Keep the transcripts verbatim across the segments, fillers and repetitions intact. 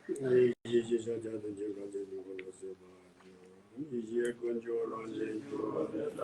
ཡེ་ཤེས་ཀྱི་ཤཱཀྱ་ཐུབ་ཀྱི་གང་ཞིག་དུས་འཁོར་ལ་སྲིད་པ། ཡེ་ཤེས་ཀུན་འབྱུང་རང་བཞིན་གྱུར་པ།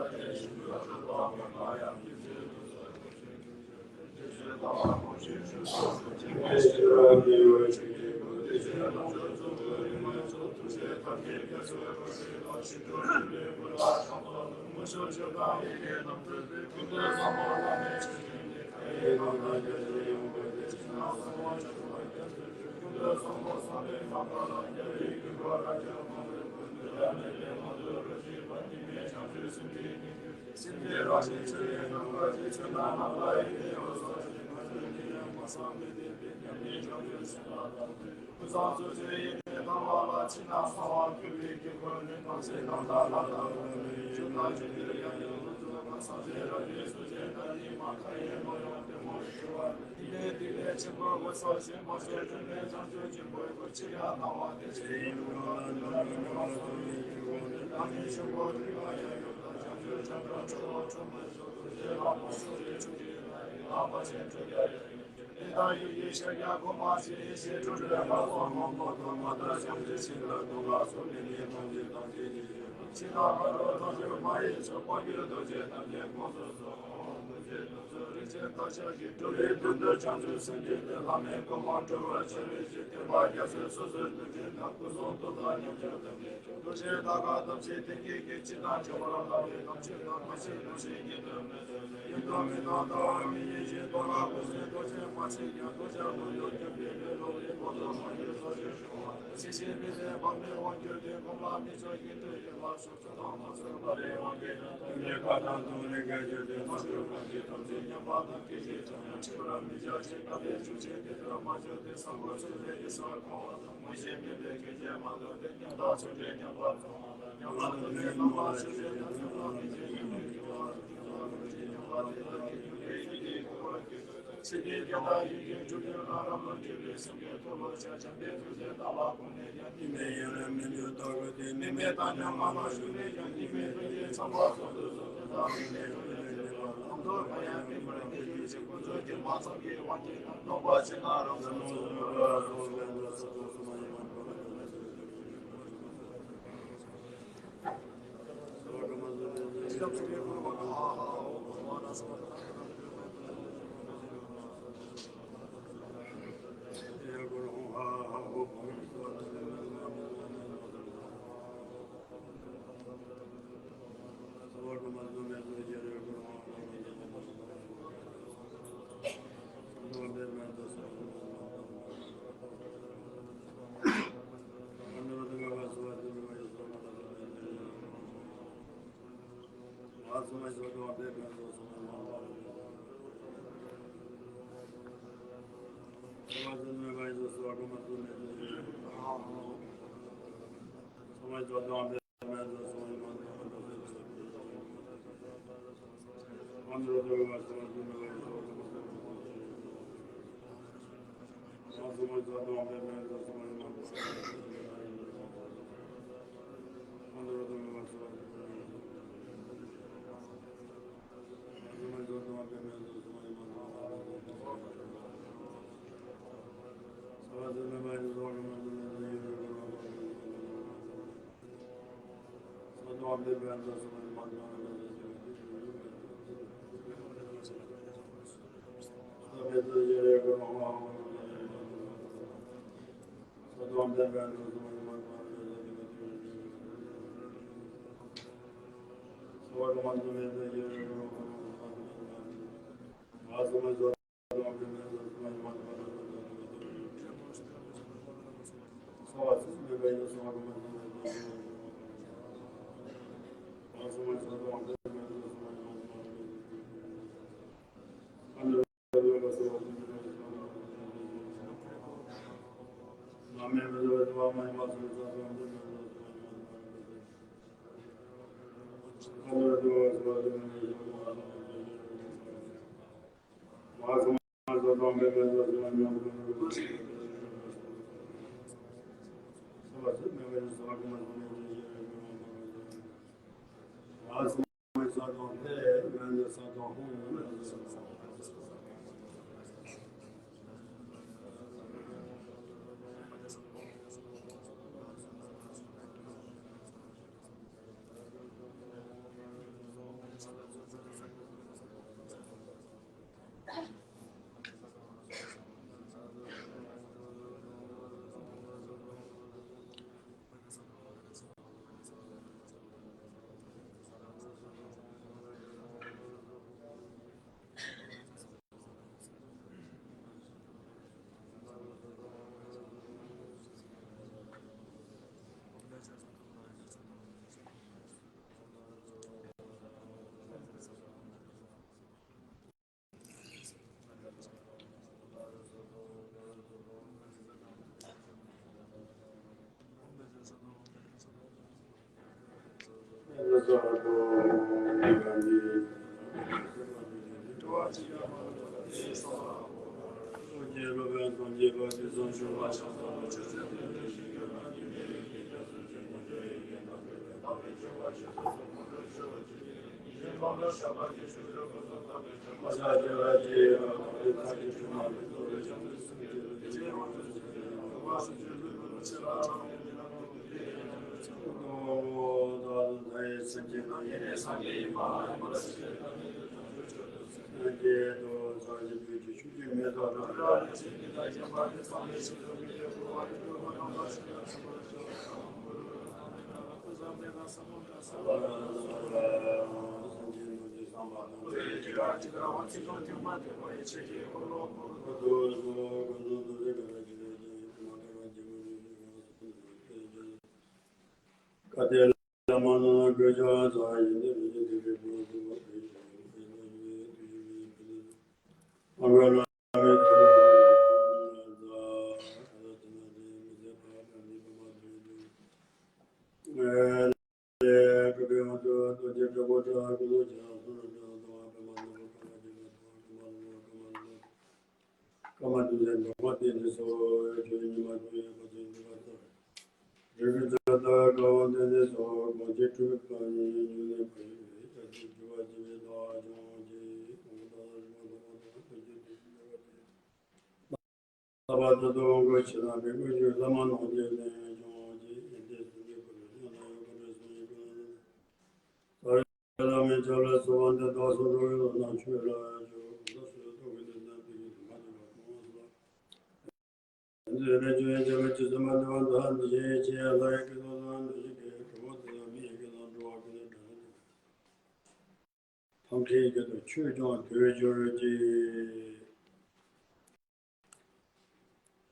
ཐམས་ཅད་ཀྱི་དུ་ཆོས་ཀྱང་དུས་སྦྱོར་གྱི།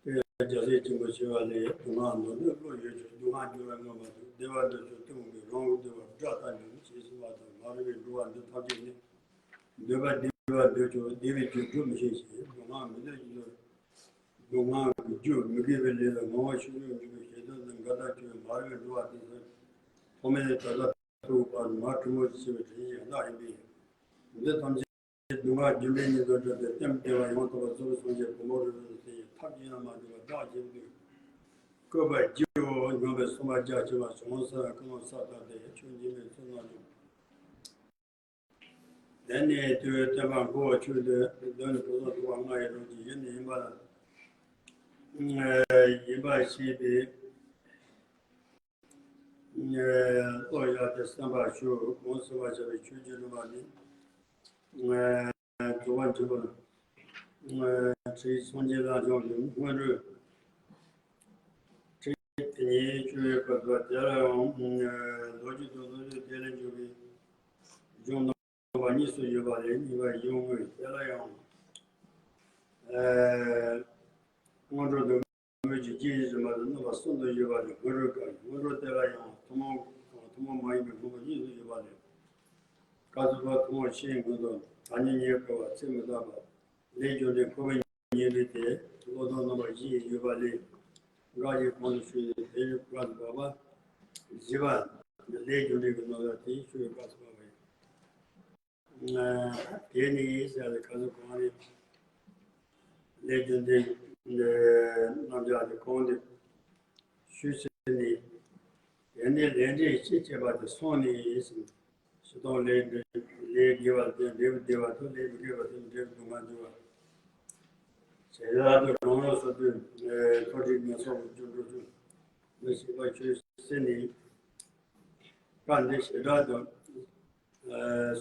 དེ་ཡང་རྒྱལ་སྲས་ཆེན་པོ་ཞི་བ་ལྷས་སྡུག་བསྔལ་མི་འདོད་བློ་ཡོད་ཀྱང་སྡུག་བསྔལ་འགྱུར་བ་སྔོན་མ་དང་བདེ་བ་འདོད་ཀྱང་སྟོན་པའི་རང་གི་བདེ་བ་དགྲ་ལྟ་འགྱུར་ཞེས་གསུངས་པ་དང་། མ་རིག་པའི་འགྲོ་བ་འདི་ཐམས་ཅད་ནི་འདོད་པ་བདེ་བ་འདོད་ཀྱང་བདེ་བའི་རྒྱུ་སྒྲུབ་མི་ཤེས་ཤིང་སྡུག་བསྔལ་མི་འདོད་ཀྱང་སྡུག་བསྔལ་གྱི་རྒྱུ་མི་དགེ་བའི་ལས་ལ་ངལ་བ་ཤུགས་ཡོད་འཇུག་པའི་ཞེ་སྡང་དང་འགལ་ཟླ་སྐྱེ་བའི་མ་རིག་པའི་འགྲོ་བ་དེ་ཚོ་ཐོག་མེད་ནས་ད་ལྟ་ཐུག་པར་མ་གྲུ་མོ་ཞེས་པའི་དྲིན་ཅན་བདག་ཡིན་པས། འདི་ཐམས་ཅད་སྡུག་བསྔལ་རྒྱུ་འབྲས་གཉིས་སུ་གྲུབ་པའི་སྟོན་པ་ཡང་དག་པར་རྫོགས་པའི་སངས་རྒྱས་གོ་འཕང་རིན་པོ་ཆེ་ཡི་ཐབས་ཀྱིས་ཡང་མ་བསྡུས་པར་བདག་གཞན་དོན་བཀོད་པར་བགྱིའོ་སྙམ་པའི་གསོལ་བ་རྒྱ་ཆེ་བ་བྱང་སེམས་ཀུན་སློང་གསལ་བཏབ་སྟེ་ཆོས་འཇིགས་མེད་གསུང་གནང་ཞིང་། དེ་ནས་དུས་བསྟན་པ་འཁོར་བ་ཆོས་སྡེ་གདོད་ནས་གོ་ས་ཐུབ་པ་ལྔ་ཡི་རང་བཞིན་ཡེ་ནས་ཡིན་པ་ཡིན་པར་ཤེས་པའི་བློ་བཞག་སྟེ་བསམ་པར་ཞུ། གོང་གསུངས་པ་བྱ་བའི་ཆོས་ཀྱི་སྒྲུབ་པ་ནི། རྫོགས་པ་ཆེན་པོ། ཁྲིད་སངས་རྒྱས་ལ་སྦྱངས་ཀྱི་སྔོན་འགྲོའི་ཁྲིད་དེ་ཉིད་བཅུ་པའི་སྐབས་སུ་དེ་ལ་ཡང་ལོ་རྒྱུས་དང་ལོ་རྒྱུས་དེ་ལས་འབྱུང་བའི་གཞུང་རྣམ་པ་གཉིས་སུ་ཡོད་པ་ལས། གཉིས་པ་གཞུང་དངོས་དེ་ལ་ཡང་སྔོན་འགྲོ་དང་། དངོས་ཀྱི་སྐྱེ་བའི་རིམ་པ་དང་རྣམ་པ་གསུམ་དུ་ཡོད་པ་ལས། སྔོན་འགྲོ་སྐབས་སྔོན་འགྲོ་དེ་ལ་ཡང་ཐུན་མོང་དང་ཐུན་མོང་མ་ཡིན་པའི་སྔོན་འགྲོ་གཉིས་སུ་ཡོད་པ་ལས། སྐབས་སུ་བབ་ཐུན་མོང་ཕྱིའི་སྔོན་དུ་ཐ་སྙད་ཉན་དགོས་པ་ཚེ་མི་རྟག་པ་ལས་རྒྱུ་འབྲས་འཁོར་བའི་ཉེ་རིང་སྟེ་བློ་ལྡོག་རྣམ་པ་བཞི་ཡོད་པ་ལས། འགའ་ཞིག་གོང་དུ་ཞུས་ཏེ་དེ་སྐབས་སུ་བབ་པ་བཞི་པ་ལས་རྒྱུ་འབྲས་ཀྱི་རྣམ་གཞག་དེ་ཞུ་བའི་སྐབས་སུ་བབ་པ་ཡིན། དེ་ནི་ཟེར་ཏེ་ག་ཚོད་གོང་ནས་ལས་རྒྱུ་འབྲས་རྣམ་གཞག་དེ་གོང་དུ་ཞུས་ཟིན་ནས། དེ་ནས་ལས་འབྲས་སྤྱི་བྱེད་པ་དེ་སོང་ནས་ཟིན། ཕྱི་དང་ལས་འབྲས་ལས་དགེ་བ་དེ་འབྲས་བུ་བདེ་བ་དང་ལས་མི་དགེ་བ་དེ་འབྲས་བུ་སྡུག་བསྔལ་འབྱུང་བ། བྱེ་བྲག་ཏུ་རང་རང་སོ་སོའི་ཐོག་མཐའ་ངན་སོང་གི་རྒྱུ་འགྲོ་ཚུལ་མི་ཤེས་པ་ཆོས་ཟེར་ནས། བཀའ་འདི་བྱེ་བྲག་ཏུ་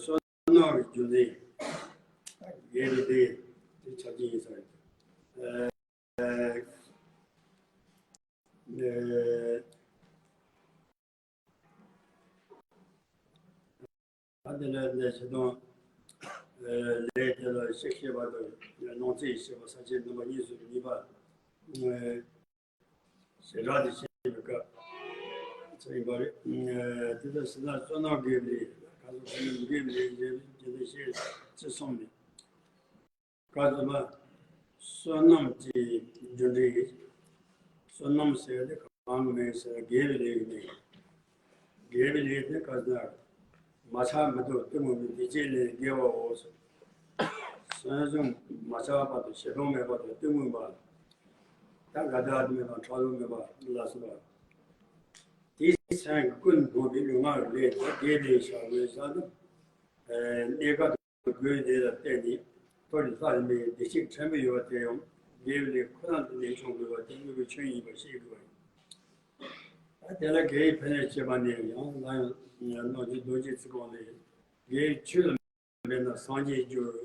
བསོད་ནམས་ཀྱི་རྒྱུ་འབྲས་དགེ་བའི་སྡེ་དེ་ཆ་རྐྱེན་ཡིན་ས་རེད། ད་དེ་ལས་ལས་བྱེད་དང་ལས་དེ་ལ་གཤེགས་ཤེས་པ་དང་སྣང་ཚད་ཤེས་པ་ས་བཅད་རྣམ་པ་གཉིས་སུ་གཉིས་པ་བྱེ་བྲག་ཏུ་བཤད་པའི་སྐབས་སུ་ཡིན་པ་རེད། དེ་ལྟར་ཟེར་ན་བསོད་ནམས་དགེ་བའི་ལས་ག་ཚོད་ཁོ་ནས་མི་དགེ་བའི་ལས་ཞེས་བྱེད་དུ་བཤད་ཚུལ་གསུམ་ནི། སྐབས་སུ་མ་བསོད་ནམས་ཀྱི་རྒྱུ་འབྲས། བསོད་ནམས་ཟེར་ཏེ་གང་མིན་ཟེར་དགེ་བའི་ལས་ཀྱི་མིང་། དགེ་བའི་ལས་དེ་ག་ཟེར། མ་ཆགས་མི་ཐུབ་གཏི་མུག་མེད། བདེ་སྐྱིད་ལས་རྒྱལ་བའོ། སེམས་བྱུང་མ་ཆགས་པ་དང་ཞེ་སྡང་མེད་པ་དང་གཏི་མུག་མེད་པ། ད་དགའ་སྡང་མེད་པ་ཕྲག་དོག་མེད་པ་ལ་སོགས་པ། དེའི་སེམས་ཀུན་སྡོམ་པའི་ལུས་ངག་ལས་དགེ་ལས་བྱ་བའི་ས་ནི། གནས་སྐབས་དགོས་འདི་ལ་བརྟེན་ནས་མཐོ་རིས་ལྷ་མིའི་བདེ་སྐྱིད་ཕྲན་བུ་ཡོད་པ་དེ་ཡང་དགེ་བའི་ལས་ཁོ་ན་དུ་ནས་བྱུང་དགོས་པ་དེ་དངོས་པོའི་ཆོས་ཡིན་པ་ཤེས་དགོས་པ་ཡིན། ད་དེ་ལ་དགེ་བའི་ཕན་ཡོན་བྱེད་པ་ནས་ཡང་ལ་ཡང་རྣམ་འགྱུར་རྡོ་རྗེ་ཚིག་ཀྱང་ལས། དགེ་བའི་ཆོས་ལ་འབད་ན་སངས་རྒྱས་འགྱུར།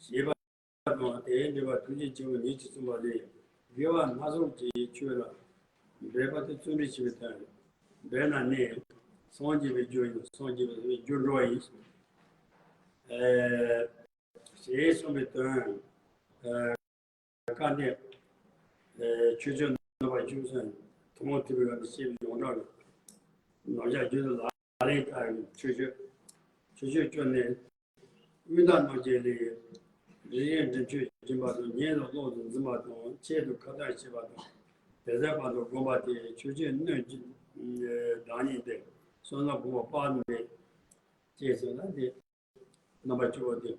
ཞེས་པ་དང་དེའི་འགྲེལ་པ་ཐུགས་རྗེ་ཆེན་པོ་ཉིད་ཀྱིས་གསུངས་པ་ལས། དགེ་བ་སྣ་ཚོགས་ཀྱི་ཆོས་ལ་འབད་པ་དེ་བརྩོན་འགྲུས་ཆེ་བའི་དོན། འབད་ན་ནི་སངས་རྒྱས་པའི་རྒྱུ་ཡིན། སངས་རྒྱས་པའི་རྒྱུར་འགྲོ་བ་ཡིན། ཞེས་གསུངས་པའི་དོན། སྐལ་ལྡན་ཆོས་སྤྱོད་རྣམ་པ་བཅུ་གསུམ་ཐུན་མོང་ཐེག་པའི་སྒང་དུ་བཤད་པའི་ཡོངས་གྲགས་ཀྱི་རྣམ་གཞག་རྒྱུད་དུ་ལག་ལེན་བསྟར་བའི་ཆོས་སྤྱོད། ཆོས་སྤྱོད་བཅུ་ནི། དབུས་མཐའ་རྣམ་རྒྱལ་ལས། རིགས་ཡོད་འབྲིང་ཆོས་སྦྱིན་པ་དང་། ཉེ་དུ་ལོག་ཏུ་འཛིན་པ་དང་། ཆེད་དུ་ཁ་ཏོན་བྱེད་པ་དང་། དེ་ཚེ་བར་དུ་བསྒོམ་པ་སྟེ་ཆོས་སྤྱོད་སྣོད་ཀྱི་བདག་ཉིད་དེ། བསོད་ནམས་བུམ་པ་དཔག་མེད་ཅེས་ཟེར་ན་དེ། རྣམ་པ་བཅུ་པོ་དེ།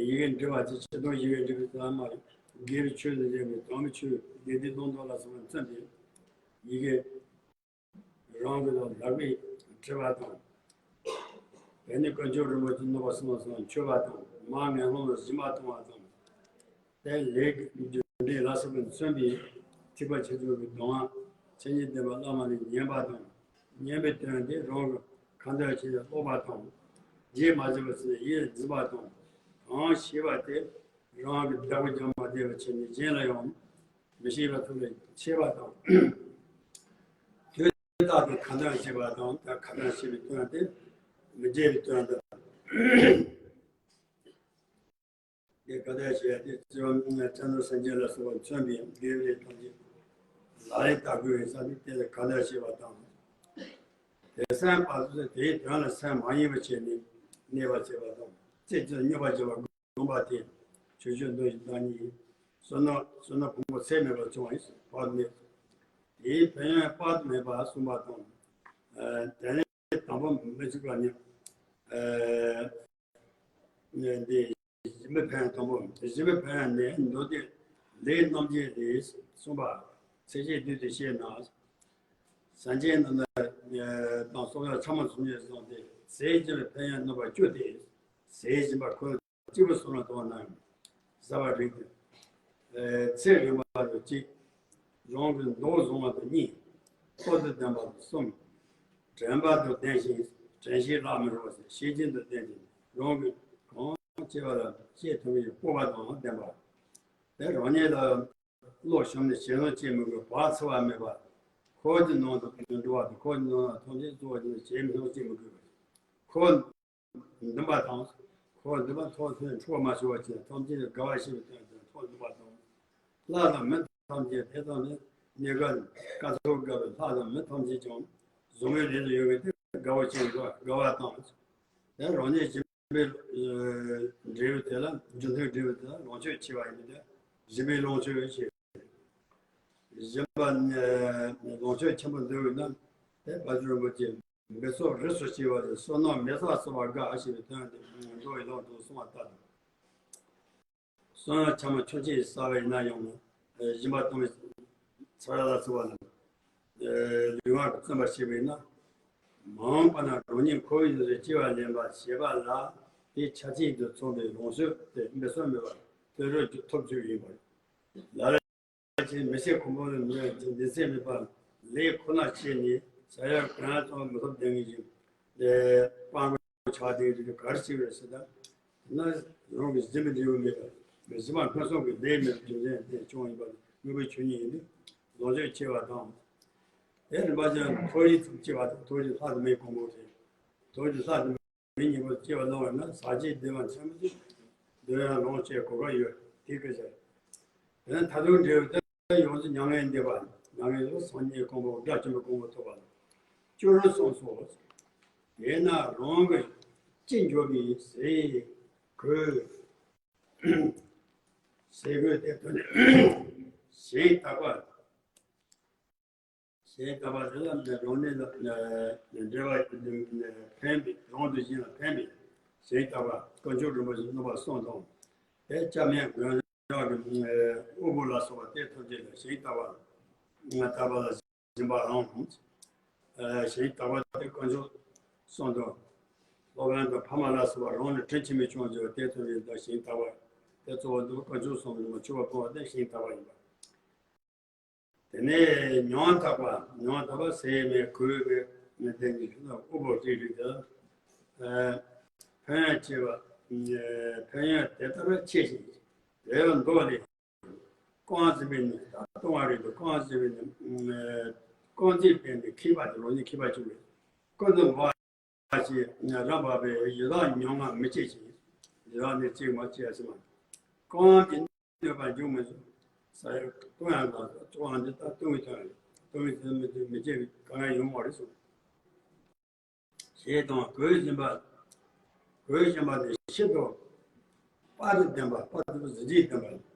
ཡི་གེ་འབྲི་བ་དེ་ཆེ་མཐོང་ཡི་གེ་འབྲི་བའི་ཚད་མ། དགེ་བའི་ཆོས་ལ་འཇུག་པའི་དམ་པའི་ཆོས་དགེ་སྡིག་སྡང་དག་ལ་སོགས་པ་མཚོན་པའི་ཡི་གེ། རང་གི་ལག་པས་བྲི་བ་དང་། དེ་ནས་དཀོན་མཆོག་རིན་པོ་ཆེ་རྣམ་པ་གསུམ་ལ་སོགས་མཆོད་པ་དང་། མར་ངན་སློང་ལ་སྦྱིན་པ་གཏོང་བ་དང་། དེ་ལས་ཀྱི་རྒྱུ་འབྲས་ལ་སོགས་པས་མཚོན་པའི་ཐེག་པ་ཆེ་ཆུང་གི་གདམས་ངག་མཚན་ཉིད་ལྡན་པ་བླ་མ་ལས་ཉན་པ་དང་། ཉན་པའི་དོན་དེ་རང་གི་ཁ་འདོན་བྱས་ནས་ཀློག་པ་དང་། རྗེས་མ་བྱས་པ་ཚུལ་ཡིད་འཛིན་པ་དང་། གང་ཤེས་པ་དེ་རང་གི་བདག་པོ་ཀྱང་མ་བདེ་བར་བྱས་ནས་གཞན་ལ་ཡང་མི་ཤེས་པ་ཐུགས་ལ་ཆེས་པ་དང་། དུས་རྟག་ཏུ་ཁ་འདོན་བྱེད་པ་དང་། ད་ཁ་འདོན་བྱེད་པའི་དོན་དེ་མི་བརྗེད་པའི་དོན་དང་། དེ་ཁ་འདོན་བྱེད་ཡ་དེ་བརྩེ་བ་སྤྱན་རས་གཟིགས་ལ་སོགས་པ་མཚོན་པའི་དགེ་བའི་ལས་ཐམས་ཅད་ལག་ལེན་བསྟར་དགོས་པའི་ས་ནི་དེ་ལ་ཁ་འདོན་བྱེད་པ་དང་། དེ་སེམས་པ་སོ་སོ་དེའི་དོན་ལ་སེམས་མ་ཡེངས་པ་བྱས་ནས་གནས་པ་བྱེད་པ་དང་། རྩེ་གཅིག་སྙོམས་པར་འཇུག་པ། སྒོམ་པ་དེ་ཆོས་སྤྱོད་འདུལ་ཞིང་བདག་ཉིད་ཡིན། བསོད་ནམས་བསོད་ནམས་ཕུང་པོ་ཚད་མེད་པར་བྱུང་བ་ཡིན། དཔག་ཏུ་མེད། དེའི་ཕན་ཡོན་དཔག་ཏུ་མེད་པ་གསུངས་པ་དང་། དེ་ནས་དང་པོ་མི་གཅིག་པ་ནི། འདི་གཞན་པའི་ཕན་ཡོན་དང་པོ། གཞན་པའི་ཕན་ཡོན་ནི་མདོ་སྡེ་ལས་རྣམ་འབྱེད་ལས་གསུངས་པ། ཚིགས་བཅད་བསྡུས་ཏེ་བཤད་ན། སེམས་ཅན་རྣམས་ལ་དང་སྲོག་ཆགས་ཕྲ་མོ་ཚུན་ཆད་བཟུང་སྟེ་ཟས་སྦྱིན་པའི་ཕན་ཡོན་རྣམ་པ་བཅུ་སྟེ། ཟས་སྦྱིན་པ་ཁོ་གཅིག་པུ་སོང་ལ་གཏོང་ན་ཟ་བར་རིགས་ཏེ། ཚེ་རིང་བ་དང་གཅིག་རང་གི་མདོག་བཟང་བ་དང་གཉིས། ལྟོ་དང་ལྡན་པ་དང་གསུམ། དྲན་པ་དང་ལྡན་ཞིང་དྲན་ཤེས་བརླག་མི་རུང་བ། ཤེས་བཞིན་དུ་ལྡན་ཞིང་རང་གིས་གང་བྱས་པ་ལ་ཤེས་ཐུབ་པའི་སྤོབས་པ་དང་ལྡན་པ། དེ་རང་ཉིད་ལ་བློ་ཞུམ་ནས་ཞེ་སྡང་སྐྱེ་མི་དགོས་པ། བར་འཚེ་བ་མེད་པ། འཁོར་གྱི་ནང་དུ་འགྲོ་བ་དང་འཁོར་གྱི་ནང་ལ་ཐམས་ཅད་གཙོ་བོ་ཞེ་སྡང་སྐྱེ་མི་དགོས་པ། འཁོར་འདུན་པ་དང་། འཁོར་འདུན་པ་ཐོག་ཐོག་འཁྲུལ་པ་མ་བྱུང་བ་བྱས། ཐམས་ཅད་དགའ་བ་བྱེད་པའི་དོན་དུ་འཁོར་འདུན་པ་དང་། ལྷ་དང་མི་ཐམས་ཅད་དེ་ཙམ་ནི་གནས་སྐབས་སྐབས་སུ་དགའ་བའི་ལྷ་དང་མི་ཐམས་ཅད་ཀྱང་བཟང་པོའི་ལས་སུ་ཡོད་པའི་དེ་དགའ་བ་བྱེད་པའི་དགའ་བ་དང་། དེ་རང་ཉིད་སྦྱིན་པའི་འབྲས་བུ་དེ་ལ་རྒྱུ་མཐུན་འབྲས་བུ་དེ་ལ་ལོངས་སྤྱོད་ཆེ་བ་ཡིན་པས་སྦྱིན་པའི་ལོངས་སྤྱོད་ཆེ། སྦྱིན་པ་ནི་ལོངས་སྤྱོད་ཆེན་པོ་འདོད་ན་དེ་དཔལ་འབྱོར་རིན་པོ་ཆེ་འབད་སོགས་རིགས་སུ་སྐྱེ་བ་དེ་བསོད་ནམས་མེ་སྟག་བསིལ་བ་དགའ་ཞེས་པའི་དོན་དེ་མདོ་ཡི་ལམ་དུ་གསུངས་པ་ལྟར། བསོད་ནམས་ཆ་མ་ཆུང་ཆེ་བསགས་པ་ཡིན་ན་ཡང་སྦྱིན་པ་གཏོང་བའི་ཚོགས་ལ་བརྩི་བ་ལ་ལུས་ངག་གིས་བརྩོན་པར་བྱེད་པས་ན། མ་འོངས་པ་ན་རང་ཉིད་འཁོར་བའི་ནང་དུ་སྐྱེ་བ་ལེན་པར་བྱེད་པ་ལ་དེ་ཆ་ཅན་དུ་མཚོན་པའི་ལོངས་སྤྱོད་དེ་འབད་སོགས་མེད་པར་ཐོབ་རྒྱུ་ཐོབ་རྒྱུ་ཡིན་པར། ལ་ལ་ཅིག་མི་ཚེ་གང་པོ་ལ་མི་འདི་ཚེ་མེད་པར་ལས་ཁོ་ན་བྱས་ནས་བྱ་ཡག་གང་ཡང་བཏང་མི་ཐུབ་བསྡད་མཁན་ཞིག་ལས་དཔང་པོ་ཆགས་བསྡད་མཁན་ཞིག་ག་རེ་བྱེད་པ་རེད་ཟེར་ན། དེ་ན་རང་གི་སྦྱིན་པའི་འབྲས་བུ་མེད་པར་མི་སྦྱིན་པ་སྔོན་སོང་གི་ལས་མེད་པའི་རྒྱུ་མཚན་དེ་བྱུང་ཡིན་པ་དངོས་པོའི་ཆོས་ཉིད་ཡིན་དུས་ལོངས་སྤྱོད་ཆེ་བ་དང་། དེ་རིམ་པ་ཅན་མཐོ་རིས་ཙམ་ཆེ་བ་དང་མཐོ་རིས་ལྷ་དང་མིའི་གོང་བུ་རེད། མཐོ་རིས་ལྷ་དང་མི་གཉིས་པོ་སྐྱེ་བ་བླང་བ་ན་ཟག་བཅས་བདེ་བ་ཆེན་པོ་ཅིག་འདོད་ཡང་ལོངས་སྤྱོད་གོ་སྐབས་ཡོད་དེ་སྐད་ཆ། དེ་ནས་མཐར་ཐུག་འབྲས་བུ་དེ་ཡོངས་སུ་མྱ་ངན་འདས་པ། མྱ་ངན་ལ་སངས་རྒྱས་གོ་འཕང་དགྲ་བཅོམ་པའི་གོ་འཕང་ཐོབ་པ་ལ་བཅུ་རུ་གསུངས་སོ། དེས་ན་རང་གི་ཅི་འབྱོར་པའི་ཟས་གོས་ཟས་གོས་དེ་ཐོག་ནས་གཞན་དག་པ། ཞིང་རྟག་པ་དེ་ལ་རང་ལུགས་ལ་འབྲེལ་བ་ཕན་པའི་རང་དུ་གཞན་ལ་ཕན་པའི་ཞིང་རྟག་པ་དཀོན་མཆོག་རིན་པོ་ཆེ་རྣམ་པ་གསུམ་དང་། དེ་སྐྱབས་གནས་དགོན་བདག་གི་དབུལ་པོ་ལ་སོགས་པ་དེ་ཐམས་ཅད་ལ་ཞིང་རྟག་པ་རྟག་པ་ལ་སྦྱིན་པའམ། ཞིང་རྟག་པ་དེ་དཀོན་མཆོག་གསུམ་དང་། སློབ་དཔོན་དང་ཕ་མ་ལ་སོགས་པ་རང་ལས་དྲིན་ཆེན་པོས་བསྐྱངས་བྱས་པ་དེ་ཚོ་ཡིན་ད་ཞིང་རྟག་པ། དེ་གཙོ་བོ་འདུག་དཀོན་མཆོག་གསུམ་ལ་མཆོད་པ་ཕུལ་བ་དེ་ཞིང་རྟག་པ་ཡིན་པ། དེ་ནས་ཉོན་རྟག་པ། ཉོན་རྟག་པ་ཟས་མེད་གོས་མེད་དེ་ནི་དབུལ་པོ་རིགས་རིགས་དེ་ལ་ཕན་ཡོན་ཆེ་བ། ཕན་ཡོན་དེ་ལྟར་ཆེ་ཞིང་དེ་ལ་མདོ་ལས། རྐང་འཛིན་པས་ནི་ད་ལྟུང་བ་རེད་འདུག་རྐང་འཛིན་པས་ནི། རྐང་འཛིན་པས་ནི་མཁས་པ་དེ་རང་ཉིད་མཁས་པ་བྱུང་བས། ཀུན་ཏུ་འབག་ཞེས་རབ་འབག་པས་ཡི་དྭགས་ཉོན་ངག་མི་སྐྱེ་ཞིང་། ཡི་དྭགས་ནི་གཅིག་མ་སྐྱེ་ཟེར་མ། རྐང་གིས་གནོད་པར་འགྱུར་མི་བཟོད། ས་ཡ་ལྟུང་ཡང་དང་ལྟུང་བ་འདི་ལྟར་ལྟུང་བའི་དོན་རེད། ལྟུང་བའི་དོན་མི་མི་སྐྱེ་བའི་དཀའ་ངལ་ཡོང་བ་རེད་གསུངས། ཞེས་དང་གོས་སྦྱིན་པ། གོས་སྦྱིན་པ་ནི་ཤིན་ཏུ་དཔའ་རིས་ལྡན་པ། དཔའ་རིས་གཟི་བརྗིད་ལྡན་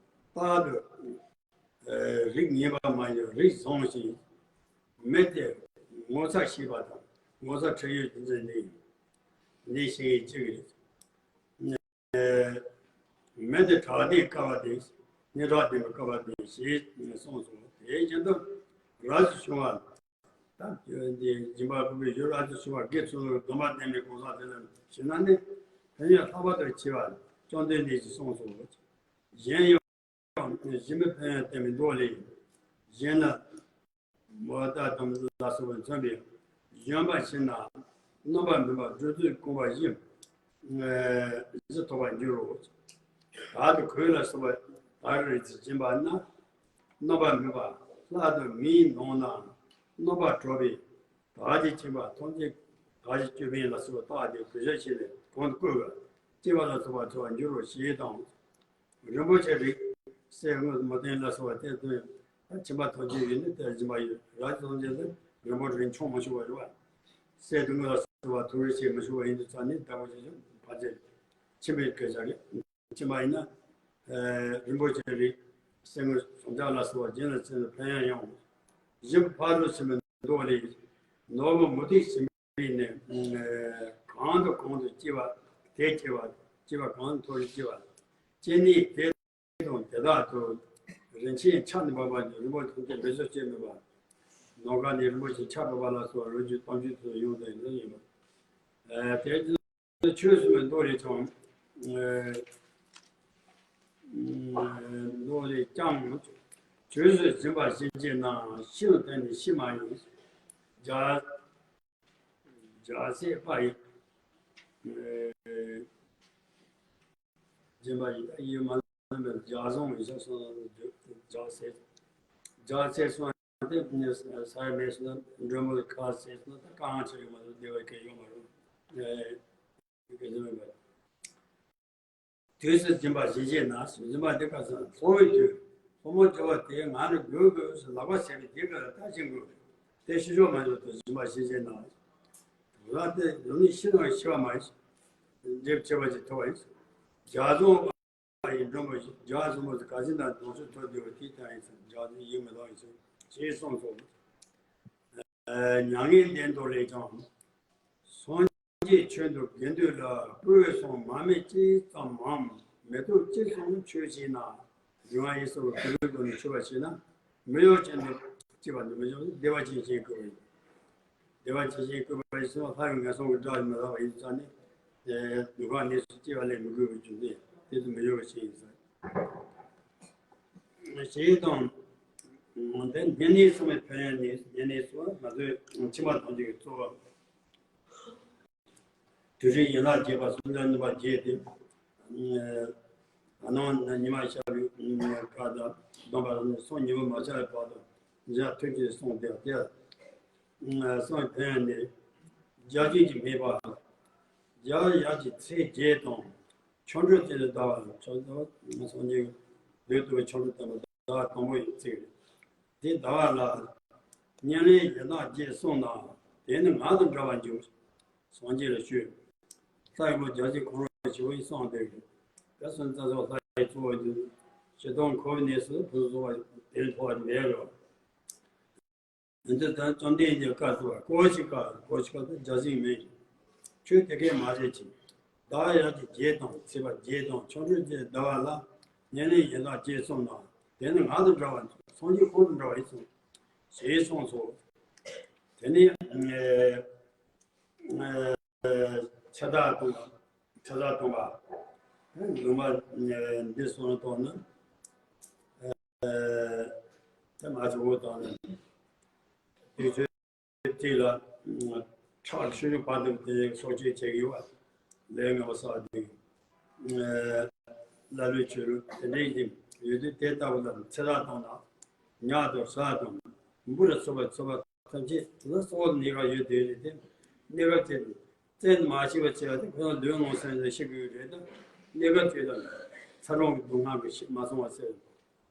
པ། རྟག་ཏུ་རིགས་ངན་པ་མ་ཡིན་རིགས་བཟང་ཞིང་། མི་དེ་ངོ་ཚ་ཤེས་པ་དང་ངོ་ཚ་ཁྲེལ་ཡོད་ཅན་ནི་འདི་ཞིག་ཅིག་རེད། མི་དེ་དྲག་སྡེ་དཀའ་བ་དེ། སྙན་གྲགས་ལྡན་པའི་དཀའ་བ་དེ་ཞེས་གསུངས་སོ། དེ་བཞིན་དུ་རབ་ཏུ་བྱུང་བ། ད་འདི་སྦྱིན་པ་ཕུལ་བའི་ཡུལ་རབ་ཏུ་བྱུང་བ་དགེ་ཚུལ་སྡོམ་པ་ལྡན་པའི་གང་ཟག་དེ་ལ་ཞུས་ན་ནི་ཕན་ཡོན་ལྷག་པར་དུ་ཆེ་བ་བཅོམ་ལྡན་འདས་ཀྱིས་གསུངས་སོ། གཞན་ཡང་། གཞན་མི་ཕན་ཡོན་བསྟན་པའི་མདོ་ལས། གཞན་ལ། མོ་ད་དམ་ལ་སོགས་པས་མཚོན་པའི་གཞོན་པ་ཕྱིར་ན། རྣམ་པར་སྨིན་པ་སྦྲུལ་གདུག་བཀོན་པ་བཞིན། བཞི་ཐོབ་པར་འགྱུར་རོ། བདག་ཏུ་གོས་ལ་སོགས་པ་དག་རིགས་ཀྱི་སྦྱིན་པ་ན། རྣམ་པར་སྨིན་པ་ལྷ་དང་མིའི་ནང་ན་རྣམ་པར་གྲོལ་བའི་བདག་གིས་མཁྱེན་པ་ཐམས་ཅད་བདག་གི་ཅོད་པན་ལ་སོགས་པ་བཏགས་ཏེ་གུས་ཞབས་བྱས་ནས་གོང་དུ་བཀོད་པ་སྐྱེ་བ་ལ་སོགས་པ་ཐོབ་པར་འགྱུར་རོ་ཞེས་དང་། རིན་པོ་ཆེ་རིགས་སེར་དངུལ་མུ་ཏིག་ལ་སོགས་པ་སྟེར་དུས་ད་སྦྱིན་པ་ཐོབ་རྒྱུ་ཡིན་ན་དེ་སྦྱིན་པ་ཡོད་ར་ཅི་ཐམས་ཅད་དུ་རིན་པོ་རིན་ཆུང་མི་ཆུང་བ་རེད་བ། སེར་དངུལ་ལ་སོགས་པ་ཐུགས་རེ་ཆེ་མི་ཆུང་བ་ཡིན་དུས་ཙང་ནི་ལྟ་བུ་ཞིག་ཕལ་ཆེར་ཕྱིན་པའི་སྐད་ཆ་རེད། ཕྱིན་པ་ཡིན་ན། རིན་པོ་ཆེ་རིགས་སེར་དངུལ་ཟངས་ལྕགས་ལ་སོགས་པ་སྦྱིན་ལ་བྱིན་ལ་ཕན་ཡང་ཡང་། བཞི་པོ་ཕར་ཚུར་ཕྱིན་པའི་མདོ་ལས། ནོར་བུ་མུ་ཏིག་ཟིན་པའི་ནི། གང་དང་གང་དུ་སྐྱེ་བ་དེ་སྐྱེ་བ་སྐྱེ་བ་གང་དུ་སྐྱེ་བ། སྐྱེ་གནས་དེ་དང་དེ་དག་ཏུ་རིན་ཆེན་ཆར་ནི་འབབ་པ་ནི་རིན་པོ་ཆེ་ཐམས་ཅད་མེ་ཆུ་སྐྱེ་མེད་པ། ནམ་མཁའ་ནས་རིན་པོ་ཆེ་ཆར་འབབ་པ་ལ་སོགས་པ་རོ་བཅུད་དམ་ཆོས་སུ་ཡོང་དང་ཡིན་པ། དེ་ཚོ་ཆོས་གསུངས་པའི་མདོ་རེད་ཀྱང་། མདོ་རེད་ཀྱང་། ཆོས་སུ་འཛིན་པ་ཞིག་བྱེད་ན་ཤི་བ་དེ་ནི་ཤི་མ་ཡིན། རྒྱལ་རྒྱལ་སྲས་པ་ཡི། སྦྱིན་པ་ཡི་ཡི་མ་ལ་མེད་རྒྱལ་བཟང་ཡི་ས་སོང་རྒྱལ་སྲས། རྒྱལ་སྲས་སོང་དེ་ས་ཡ་མེད་སོང་ན་འགྲོ་མོ་ཁ་སྲས་སོང་ད་གང་ཆེ་ཡོད་མ་རེད་བདེ་བ་སྐད་ཡོད་མ་རེད། སྐད་ཆ་མེད་པ། དུས་སུ་སྦྱིན་པ་ཞིག་བྱེད་ན་སྦྱིན་པ་འདི་ག་ཚོད་ལྷོ་བའི་དུས་ལྷོ་མོ་བྱ་བ་དེ་ང་ནི་དགོས་དགོས་སུ་ལག་པ་བྱས་པའི་དེ་ག་ལ་ལྟ་ཞིང་དགོས་དེ་ཤི་ཆོག་མ་ཆོག་ཏུ་སྦྱིན་པ་ཞིག་བྱེད་ན། དུ་ལ་དེ་ཡོང་ནི་ཤི་ན་ཤི་བ་མ་ཡིན། འདྲེབ་བྱེད་པ་ཞིག་ཐོབ་པ་ཡིན། རྒྱ་རྫོང་པ་ཡི་འགྲོ་མོ་ཞིག་རྒྱ་རྫོང་པ་ཞིག་ག་ཅི་ན་དོང་ཆུ་ཐོབ་བསྡད་པ་དེ་ལྟ་ཡིན་ཟེར་རྒྱ་རྫོང་ཡིན་མི་ལོག་ཡིན་ཟེར་ཞེས་གསུངས་སོ། མྱ་ངན་འདས་མདོ་ལས་ཀྱང་། སངས་རྒྱས་ཆོས་འདུལ་དགེ་འདུན་ལ་སྤྲོས་གསུམ་མ་མེད་ཅི་ཙམ་མང་མི་ཐུབ་ཅི་གསུང་ཆོས་བྱས་ན། སྦྱིན་པ་ཡིན་གསུངས་པའི་གུས་པའི་སྒོ་ནས་མཆོད་པ་བྱས་ན། མི་གཡོ་ཅན་དུ་སྐྱེ་བ་འདི་མི་གཡོ་བདེ་བ་ཅན་ཞིག་དགོས་པ་ཡིན། བདེ་བ་ཅན་ཞིག་དགོས་པ་ཡིན་ཟེར་བ་ལྷ་ཡི་ངན་སོང་གི་དགྲ་ཡིན་མི་ལ་བ་ཡིན་ཙང་ནི། སྡུག་བསྔལ་གནས་སུ་སྐྱེ་བ་ལས་མི་དགོས་པའི་རྒྱུ་མཚན་དེ་ཚོ་མི་གཡོ་བ་ཞིག་ཡིན་ཟེར། ཞེས་དང་། དེ་ཉེ་གནས་གསུམ་པའི་ཕན་ཡོན་ནི་ཉེ་གནས་སུ་ང་ཚོའི་ཕྱི་མ་ཐམས་ཅད་ཀྱི་གཙོ་བོ། དུས་རིང་ཡན་ལག་བརྒྱད་པ་སུམ་བརྒྱ་བདུན་པ་བརྒྱད་དེ། ད་ནང་ཉི་མ་ཤར་བའི་སྐབས་དང་སྡོམ་པ་ལ་ནི་སང་ཉིན་མོ་མ་ཤར་བའི་བར་དུ་འཇའ་ཐུགས་ཀྱིས་གསུངས་ཏེ་དེ། གསུངས་ཕན་ནི། རྒྱ་ཆེན་གྱི་སྨད་པ། རྒྱ་ཡག་གི་ཚེས་བརྒྱད་དང་། ཆོ་འཕྲུལ་དེ་ལས་ཟླ་བ་ལ་ཆོ་འཕྲུལ་སངས་རྒྱས་ལུས་དུ་བའི་ཆོ་འཕྲུལ་བསྟན་པ་ཟླ་བ་དང་པོ་ཡི་ཚེས་རེད། དེ་ཟླ་བ་ལ། བསྙེན་གནས་ཡན་ལག་བརྒྱད་གསུངས་ན། དེ་ནི་ང་དང་འདྲ་བར་འགྱུར། སངས་རྒྱས་ལ་ཞུས། ལྷ་ཡི་བུ་རྒྱལ་སྲས་ཁོང་རང་ཞི་བའི་གསུངས་དེ་རེད། དེ་སོང་ཙང་ལྷ་ཡི་གཙོ་བོ་འདི། ཞེ་སྡང་འཁོར་བའི་གནས་སུ་ཕུན་སུམ་ཚོགས་པ་དེ་ཐོབ་པ་མེད་རོ། འདི་ལྟར་བཅོམ་ལྡན་འདས་བཀའ་སྩལ་པ། གོ་ཞིག་ག་གོ་ཞིག་ག་ཏུ་བརྒྱ་བྱིན་མེད། ཁྱོད་དེ་སྐད་མ་བྱེད་ཅིག། བདག་ཡབ་ཀྱི་རྗེས་དང་ཚེ་བ་རྗེས་དང་ཆོ་འཕྲུལ་ཅན་ཟླ་བ་ལ། ཉེ་གནས་གཞན་དག་ཅེས་གསུངས་ན། དེ་ནི་ང་དང་འདྲ་བ་སངས་རྒྱས་ཁོང་དང་འདྲ་བ་ཡིན་གསུངས། ཞེས་གསུངས་སོ། དེ་ནས་ཚེ་ཐར་སྟོན་པ། ཚེ་ཐར་སྟོན་པ། ལུང་མ་འདི་གསུངས་ཐོག་ན། ད་མ་ཆུ་བོ་དང་ནི། དུས་ཚོད་གཅིག་ལ་ཁྲག་ཤུ་ཤུ་བར་དུ་དེ་སྲོག་གཅོད་བྱེད་ཀྱི་ཡོད་པ། ལས་ངན་པ་བསགས་ཏེ། ལ་ལུ་ཆུ་རུ་དེ་འདྲའི་ཡིན་ཡོད་དུས། དེ་ལྟ་བུ་ལ་ཚེ་ཐར་དང་ན། ཉ་དང་ཟ་དང་འབུ་ལ་སོགས་པ་སོགས་པ་ཐམས་ཅད་དེ་ལ་སྲོག་གནས་ག་ཡོད་དེ་རེད་དེ། གནས་ག་དེ་བཙན་མ་ཤེས་པ་བྱས་པ་དེ་ཁོ་རང་ལུས་ངོ་སེམས་ལ་ཤི་དགོས་རེད་དེ། གནས་ག་དེ་ལ་ཚ་གྲང་གི་སྡུག་བསྔལ་གྱིས་མ་སོང་བ་ཟེར།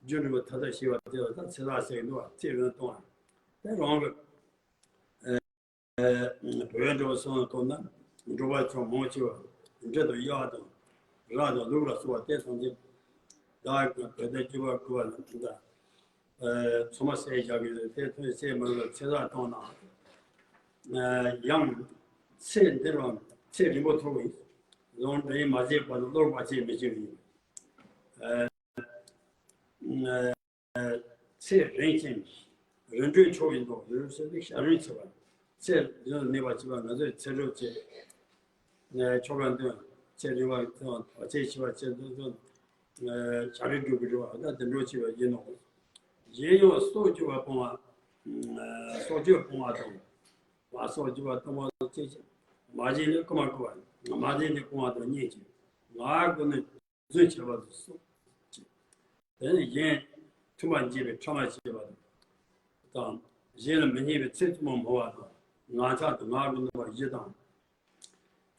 རྒྱུ་འབྲས་བུ་མཐའ་དག་ཤེས་པ་དེ་ལ་ད་ཚེ་ཐར་ཟེར་གྱི་འདུག་བ། ཚེ་རིང་གཏོང་བ། དེ་རང་གི་བོད་འགྲོ་སོང་ཐོབ་ན་འགྲོ་བ་ཆོས་མང་ཆེ་བ་འབྲི་དང་གཡག་དང་ར་དང་ལུག་ལ་སོགས་པ་དེ་ཐམས་ཅད་བདག་གི་བོད་ཟླ་བཅུ་པ་དགུ་པ་ལ་འདི་འདྲ་ཚང་མ་བསད་བཞག་གི་རེད། དེ་ཐོན་བསད་མ་རུང་ཚེ་ཐར་བཏང་ན། ཡང་ཚེ་འདིར་བ་ཚེ་རིང་པོ་ཐོབ་ཡིན། ལོང་འདྲེན་མ་བྱས་བར་དུ་བློར་བ་ཆེས་མི་བྱེད་པ་ཡིན། ཚེ་རིང་ཞིང་རིམ་གྲོའི་མཆོག་ཡིན་དོ། རིམ་ཟེར་ནི་ཞག་རིང་ཆེ་བ། ཚེ་རིང་ནུས་པ་ཆེ་བ། ང་ཚོས་ཚེ་སྒྲུབ་བྱེད། ཆོ་ག་འདོན། ཚེ་རིང་བ་དང་བར་ཆད་ཞི་བ་བྱེད་དུ་དུ། ཞག་རིང་སྒྲུབ་ཀྱི་རེད་བ། ད་དེ་འགྲོ་ཆེ་བ་ཡིན་ནོ། གཞན་ཡང་སྲོག་གཅོད་པ་སྤོང་བ། སྲོག་གཅོད་སྤོང་བ་དང་། བ་སྲོག་གཅོད་པ་སྤོང་བ་བཅས་ཀྱི་མ་བྱིན་ལས་རྐུ་མ་རྐུ་བ། མ་བྱིན་ལས་རྐུ་བ་དང་གཉིས་ཀྱིས། ང་རྒོལ་ནས། རྫུན་བྱས་པ་དང་སོགས་ཀྱིས། དེ་ནས་གཞན་མཐུན་པར་འགྱེད་པའི་ཕྲ་མ་བྱས་པ་དང་། གཞན་ལ་མི་སྙན་པའི་ཚིག་རྩུབ་མོ་སྨྲ་བ་དང་། ངན་ཕྱག་དང་ངན་སྒྲུབ་ནུས་པ་བཞི་དང་།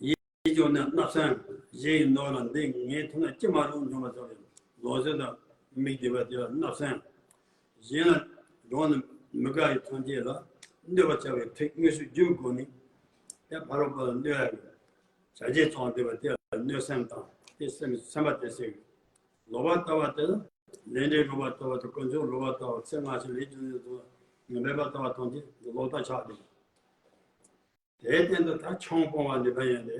ཡིད་སྐྱོ་ནས་བརྣབ་སེམས། གཞན་ཡི་ནོར་ལ་འདི་ངའི་ཐོབ་ན་ཅི་མ་རུང་འཇོམས་པ་ཟེར་བའི་ལོག་འཛིན་དང་མི་སྡིག་པ་དེ་ལ་བརྣབ་སེམས། གཞན་ལ་འགྲོ་ནས་མི་དགའ་བའི་ཐམས་ཅད་ལ་གནོད་པ་བྱ་བའི་ཐིག་དངོས་སུ་བརྗོད་དགོས་ནས། དེ་ཕ་རོལ་པོ་ལ་གནོད་ཡ་བྱ་བྱེད་ཙམ་བསྡད་པ་དེ་ལ་གནོད་སེམས་དང་། དེ་སེམས་སེམས་པ་དེ་ཟེར། ལོག་པར་ལྟ་བ་དེ་ལ་ལས་འབྲས་རོགས་པར་ལྟ་བ་དང་། དཀོན་མཆོག་རོགས་པར་ལྟ་བ། ཚེ་སྔ་ཕྱི་ལས་རྒྱུ་ནས་དང་མེད་པར་ལྟ་བ་ཐམས་ཅད་ལོག་ལྟ་ཆགས་ཏེ། དེའི་སྟེང་དུ་ད་ཆང་སྤོང་བ་འདི་ཕན་ཡོན་ཏེ།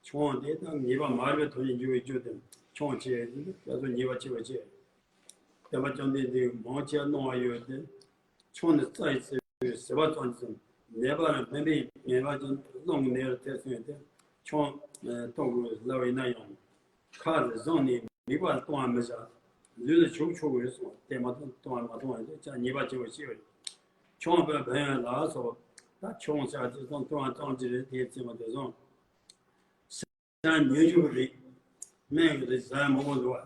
ཆང་དེ་དང་ཉེས་པ་མ་རིག་པའི་དོན་ནི་འཇུག་པའི་རྒྱུ་དེ། ཆང་ཆེ་ཡང་སོ་ཉེས་པ་ཆེ་བ་ཆེ། བསྟན་པ་བཅོམ་ལྡན་འདས་མང་ཆེ་གནང་བ་ཡོད་དེ། ཆང་ནི་རྩ་ཡི་རྩི་བའི་ཟད་པ་ཙམ་ཞིག་ནད་པ་ལ་ཕན་པའི་ངེས་པ་ཅན་རླུང་གི་ནད་ལ་ཐེ་ཚོམ་ཡོད་དེ། ཆང་གཏོང་དགོས་ལབ་ཡིན་ན་ཡང་། ཁ་རེ་བཟུང་ནས་མིད་པ་གཏོང་བ་མི་བྱ། ལུས་ལ་བྱུག་ཆོག་གི་རེད་གསུངས། དེ་མ་གཏོང་གཏོང་བ་མ་གཏོང་བ་ཡིན་ཙང་ཉེས་པ་ཆེ་བ་ཤེས་པ་རེད། ཆང་དཔེ་ཕན་ཡོན་ལ་སོགས། ད་ཆང་ཟེར་དེ་ཙམ་བཏུང་བ་བཏང་གི་རེད། དེ་ཙམ་མ་དེ་བཟུང་། སྲན་མྱོས་འཇུག་རིགས། སྨན་གྱི་རིགས་ཟ་ཡ་མང་པོ་འདུག་བ།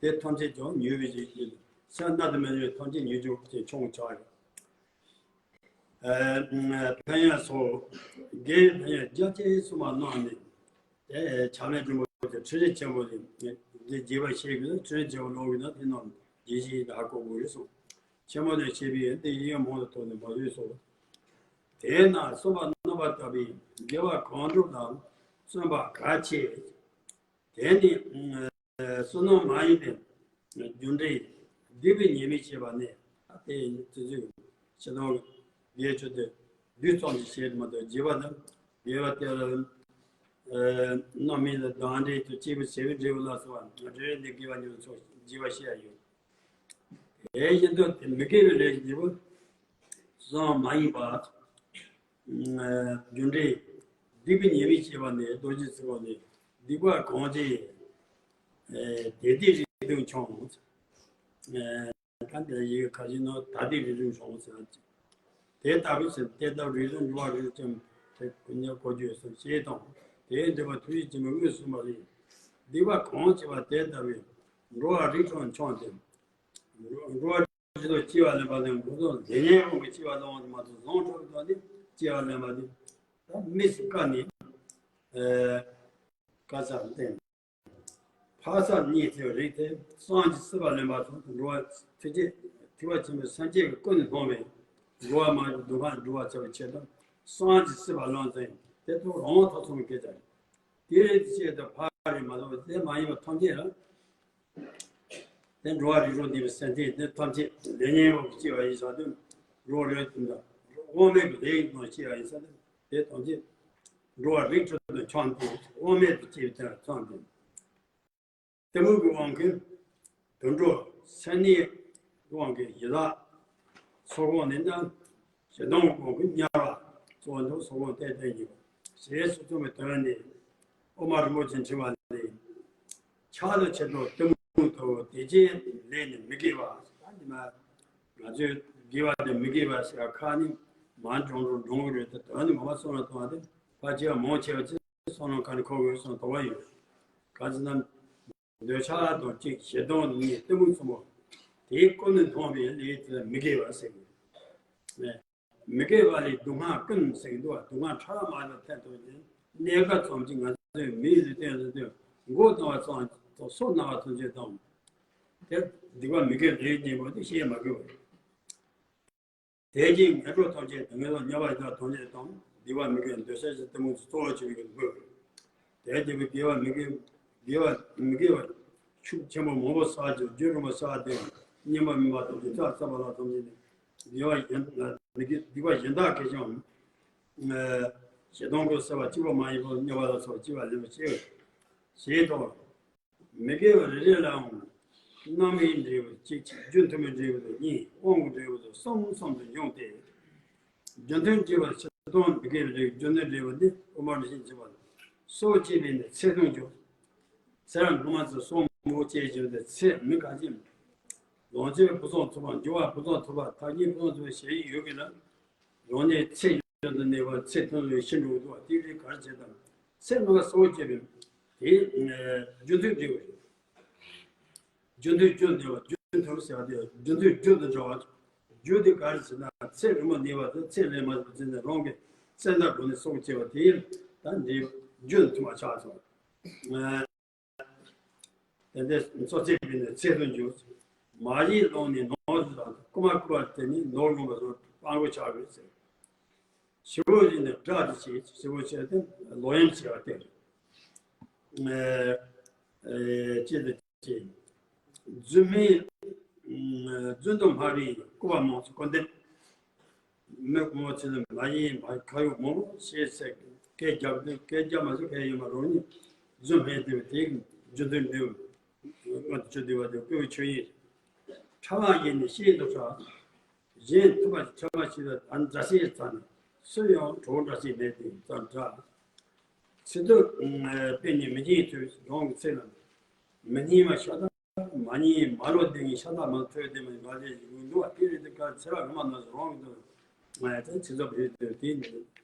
དེ་ཐམས་ཅད་ཀྱང་མྱོས་པའི་རིགས་ཡིན། སྲན་སྣ་དང་མི་འདྲ་བའི་ཐམས་ཅད་མྱོས་འཇུག་ཅེས་ཆང་ཆགས་ཡོད། ཨ་ཕན་ཡོན་སོགས། དགེ་བའི་ཕན་ཡོན་རྒྱ་ཆེ་གསུམ་པ་གནང་ནས། དེ་བྱམས་པའི་སྒྲོན་པོ་དེ་ཁྲིད་རིམ་ཆེན་པོ་དེ། འདི་རྒྱས་པ་བཤད་དགོས་ན་ཁྲིད་རིམ་ཆེན་པོ་ཀློག་དགོས་ན་དེ་རྣམས་རྒྱས་བཤད་ཡིན་ད་ཧ་གོ་དགོས་རེད་གསུངས། ཆེན་པོ་དེ་བཤད་པའི་འདི་ཡིན་ཡང་མང་དུ་ཐོག་ནས་མ་བཟོས་སོ། དེས་ན་གསུངས་པ་རྣམ་པར་དག་པའི་དགེ་བ་གང་སྒྲུབ་དང་བརྩོན་པ་གལ་ཆེ། དེ་ནི་བསོད་ནམས་མ་ཡིན་པའི་རྒྱུ་འབྲས། སྡིག་པའི་ཉེས་དམིགས་བཤད་པ་ནི། དེ་ཡིན་ཙི་ཙི་ཤི་དང་དགེ་ཆོས་དེ་བསྡུས་ཙམ་ཞིག་བཤད་མ་གཏོགས། རྒྱས་པ་དང་རྒྱས་པ་དེ་ལ་རྣམ་སྨིན་དང་སྡང་འབྲས་དང་སྐྱེས་བུ་བྱེད་པའི་འབྲས་བུ་ལ་སོགས་པ་འབྲས་རིགས་འདི་དགེ་བ་ཉོན་ཚོགས་རྒྱས་པ་བཤད་ཡ་ཡོད། དེ་བཞིན་དུ་མི་དགེ་བའི་ལས་ཀྱི་འབྲས་བུ་བསམ་མ་ཡིན་པ། རྒྱུ་འབྲས། སྡིག་པའི་ཉེས་དམིགས་བཤད་པ་ནི་རྡོ་རྗེ་ཚེ་དབང་ནས། སྡིག་པ་གང་བྱས། དེ་དེའི་རིགས་མཐུན་བྱུང་། ད་ལྟ་ཡི་གེ་ཁ་ཅིག་ནང་ད་ལྟའི་རིགས་མཐུན་བྱུང་ཟེར་ན། དེ་ལྟ་བུ་ཟེར་དེ་ལྟ་བུ་རིགས་མཐུན་འགྲོ་བ་རིགས་མཐུན་དེ་ཀུན་ཉར་གོ་རྒྱུ་ཡོད་སོ་ཞེས་དང་། དེའི་འདོད་པ་ཐུགས་རྗེ་ཆེན་པོས་མངོན་སུམ་པ་ལས། སྡིག་པ་གང་བྱས་པ་དེ་ལྟ་བུའི་འགྲོ་བ་རིགས་མཐུན་བྱུང་སྟེ། འགྲོ་བ་རིགས་མཐུན་སྐྱེ་བ་ལེན་པ་ནི་འགྲོ་དོན་ལས་ཉོན་མོངས་ཀྱི་སྐྱེ་བ་ལེན་པ་དེ་མ་གཏོགས་བཟང་དྲགས་པའི་ཐོག་ནས་སྐྱེ་བ་ལེན་པ་དེ། ད་མི་སུ་ཀ་ནས་ཀ་ས་བསྟན། ཕ་ས་གཉིས་ཐེབས་རིགས་ཐེབས་སངས་རྒྱས་སྲིད་པ་ལེན་པ་སོགས་འགྲོ་བ་ཐུགས་རྗེ་ཐེག་པ་ཆེན་པོའི་སེམས་བསྐྱེད་ཀྱི་ཀུན་ནས་སློང་བའི་འགྲོ་བ་མ་གྱུར་སྡུག་བསྔལ་འགྲོ་བར་བྱ་བའི་ཕྱིར་དུ་སངས་རྒྱས་སྲིད་པ་ལེན་ཟེར་དེ་ཐོག་རང་དབང་ཐོབ་གསུམ་གྱི་སྐད་ཆ་རེད། དེ་རེད་ཅེས་དང་ཕ་རེད་མ་གཏོགས་དེ་མ་ཡིན་པ་ཐམས་ཅད་ལ། དེ་འགྲོ་བ་རིགས་དྲུག་འདུས་པའི་སེམས་ཅན་དེ་ཐམས་ཅད་ལས་ཉོན་མོངས་ཀྱི་སྐྱེ་བ་ཡིན་ཟེར་དུས་རོགས་རེད་དུ་འདྲ། རོགས་ དབང་མེད་ཀྱི་ལས་ཡིན་ནོ་ཞེས་པ་ཡིན་ས་དེ་དེ་དོན་གྱིས་འགྲོ་བ་རིགས་དྲུག་ཏུ་འཁྱམས་ཏེ་དབང་མེད་དུ་སྐྱེས་པའི་དོན་མཚོན་ཏེ། གཏི་མུག་གི་དབང་གིས་དུད་འགྲོ། སེམས་ནི་དབང་གིས་ཡི་དྭགས། ཚོགས་དབང་ནི་ན་ཞེ་སྡང་དབང་གིས་དམྱལ་བ། གཙོ་བོ་འདི་ཚོགས་དབང་བསྟན་བསྟན་གྱི་ཞེས་སུ་གསུངས་པའི་དོན་ནི། དབུ་མ་རིན་པོ་ཆེ་འཕྲིན་པ་ལས། ཆགས་དང་ཆེ་དང་གཏི་མུག་དང་དེ་བཞིན་ལས་ནི་མི་དགེ་བ། ད་འདི་མ་ང་ཚོས་དགེ་བ་དང་མི་དགེ་བ་ཟེར་བ་ཁག་ནི་མ་འགྲོ་འགྲོ་འགྲོ་གི་རེད་དེ་དོན་ནི་ངོ་མ་སོང་ལ་གཏོང་བ་དེ་ཕལ་ཆེ་བ་མང་ཆེ་བ་ཚོས་སོང་ལ་ག་ནས་འཁོར་དགོས་སོང་དོགས་པ་ཡོད། ག་ཟེར་ན། འདོད་ཆགས་དང་གཅིག་བྱེད་སྟངས་གཉིས་གཏི་མུག་གསུམ་པོ། དེའི་ཀུན་ནས་མཐོང་བའི་ལས་དེ་ལ་མི་དགེ་བ་ཟེར་གི། མི་དགེ་བ་ལས་སྡུག་བསྔལ་ཀུན་ཟེར་གི་འདུག་བ། སྡུག་བསྔལ་ཕྲ་མ་ལ་ཐད་དུ་ཡིན་གནས་སྐབས་ཙམ་གྱིས་ང་ཚོས་མིའི་ལུས་རྟེན་ལ་ལྟོས་མགོ་བཏང་བ་ཙམ་དང་སོ་ན་བ་ཙམ་གྱིས་དང་། དེ་སྡིག་པ་མི་དགེ་ལས་གཉིས་པོ་དེ་བཤད་མ་དགོས་པ་རེད། དེ་རྗེས་ངན་འགྲོ་ཐམས་ཅད་དུ་ངན་སོང་དམྱལ་བ་ཡི་དྭགས་ཐམས་ཅད་དང་སྡིག་པ་མི་དགེ་འདོད་ཆགས་ཀྱི་གཏི་མུག་གཙོ་བོར་གྱུར་པའི་དངོས། དེ་རྗེས་པའི་དགེ་བ་མི་དགེ་དགེ་བ་མི་དགེ་བ་ཤུགས་ཆེན་པོ་མང་པོ་བསགས་ཀྱང་རྒྱུ་རིང་པོ་བསགས་ཏེ་སྙན་པ་མིན་པ་དང་རྒྱུ་ཚ་ཚ་བ་ལ་ཐམས་ཅད་ནི་དགེ་བ་གཞན་མི་དགེ་སྡིག་པ་གཞན་དག་གིས་ཀྱང་ཞེ་སྡང་ཀུན་སེལ་བ་གཅིག་པ་མ་ཡིན་པར་དམྱལ་བ་ལ་སོགས་གཅིག་པ་ལེན་པར་བྱེད། ཞེས་དང་། མི་དགེ་བ་རེ་རེ་ལའང་རྣམ་དབྱེའི་འབྲས་བུ་གཅིག་རྒྱུ་མཐུན་པའི་འབྲས་བུ་དང་གཉིས་དབང་གི་འབྲས་བུ་དང་གསུམ་གསུམ་དུ་འབྱུང་སྟེ། རྒྱུ་མཐུན་སྐྱེ་བར་ཕྱིར་ལྡོག་མི་དགེ་བའི་རིགས་རྒྱུ་མཐུན་འབྲས་བུ་འདི་དབུ་མར་བྱིན་གྱིས་བརླབ། སྲོག་བཅད་པས་ནི་ཚེ་ཐུང་འགྱུར། ཚེ་རབས་སྔ་མ་ཚོ་སྲོག་མང་པོ་བཅད་བཞིན་ཏེ་ཚེ་མི་ག་ཅི། ལོངས་སྤྱོད་ཕུན་སུམ་ཚོགས་པ་འགྱུར་བ་ཕུན་སུམ་ཚོགས་པ་ཐ་སྙད་ཕུན་སུམ་ཚོགས་པའི་ཞལ་ཡིག་ཡོད་ཀྱི་ལ། རང་ཉིད་ཚེ་ཡུན་དུ་གནས་པར་ཚེ་ཐུང་ལས་ཤི་འགྲོ་འདུག་བ་དེ་རིགས་གར་བྱེད་དམ། ཚེ་སྔ་མ་སྲོག་བཅད་པའི་དེ་རྒྱུ་མཐུན་འབྲས་བུ་རེད། རྒྱུ་མཐུན་རྒྱུ་འདི་བ་རྒྱུ་མཐུན་ཟེར་བ་དེ་རྒྱུ་མཐུན་རྒྱུ་དང་འདྲ་བ། རྒྱུ་དེ་ག་རེ་ཟེར་ན་ཚེ་རིང་པོ་གནས་པ་དང་ཚེ་ལས་མ་ཟིན་པ་ཚེ་ནས་རང་གི་བཙན་དང་སྒོ་ནས་སྲོག་བཅད་པ་དེ་ད་འདི་རྒྱུ་མཐུན་པ་ཆགས་སོང་། དེ་འདྲའི་སྲོག་བཅད་པས་ནི་ཚེ་ཐུང་འགྱུར། མ་བཞེས་ལོང་ནས་ནོར་བུ་དང་རྐུ་མ་རྐུ་བ་དེ་ནི་ནོར་ལོངས་པ་སོགས་སྤྲང་པོ་ཆགས་པས་ཟེར། ཞེ་པོ་ཅིག་ནི་དགྲ་དེ་བྱེད། ཞེ་པོ་བྱས་ཏེ་ལོག་གཡེམ་བྱེད་པ་སྟེ། ཨེ་ཨེ་ཅེས་དང་བཅས། རྫུན་སྨྲས། རྫུན་དུ་སྨྲ་བའི་རྐུ་བ་མང་སོགས་སྐུར་འདེབས། མི་ངོ་ཚེ་ལ་མ་ཡིན་པ་ཁ་ཡོག་མང་པོ་བྱས་ཚེ་སྐད་རྒྱབ་སྟེ་སྐད་རྒྱབ་མ་ཚད་སྐད་ཡོད་མ་རང་ཉིད་རྫུན་སྨྲས་ཏེ་དེ་རྒྱུ་མཐུན་འབྲས་བུ་ང་དུ་ཆུ་བསྡུ་བ་དེ་རྐུ་བའི་ཆོས་ཉིད། ཕྲ་བ་ཡིན་ནི་ཤེས་དུ་ཕྲ། གཞན་ཐུབ་པ་ཕྲ་བ་ཞིག་ལ་ད་འདྲ་སེ་ཙམ་ནི་སུ་ཡང་གྲོགས་འདྲ་སེ་མེད་དེ་ཙམ་འདྲ། ཚིག་ཐོས་དཔེ་ནི་མི་སྙན་ཐོས་རང་གི་ཚེ་ལ་མི་སྙན་པ་ཤ་སྟག་མ་ཉན་མ་ལོ་དེ་ངའི་ཤ་སྟག་མ་ཐོས་དེ་མ་ཡིན་པ་ལས་ཡིན་འདུག་བ་དེ་རེད་དེ་ག་ཚེ་རབས་སྔ་མ་ན་རང་གི་འདུག་ང་ཡང་ཚེ་ཚོགས་རེད་དེ་དེ་ནི་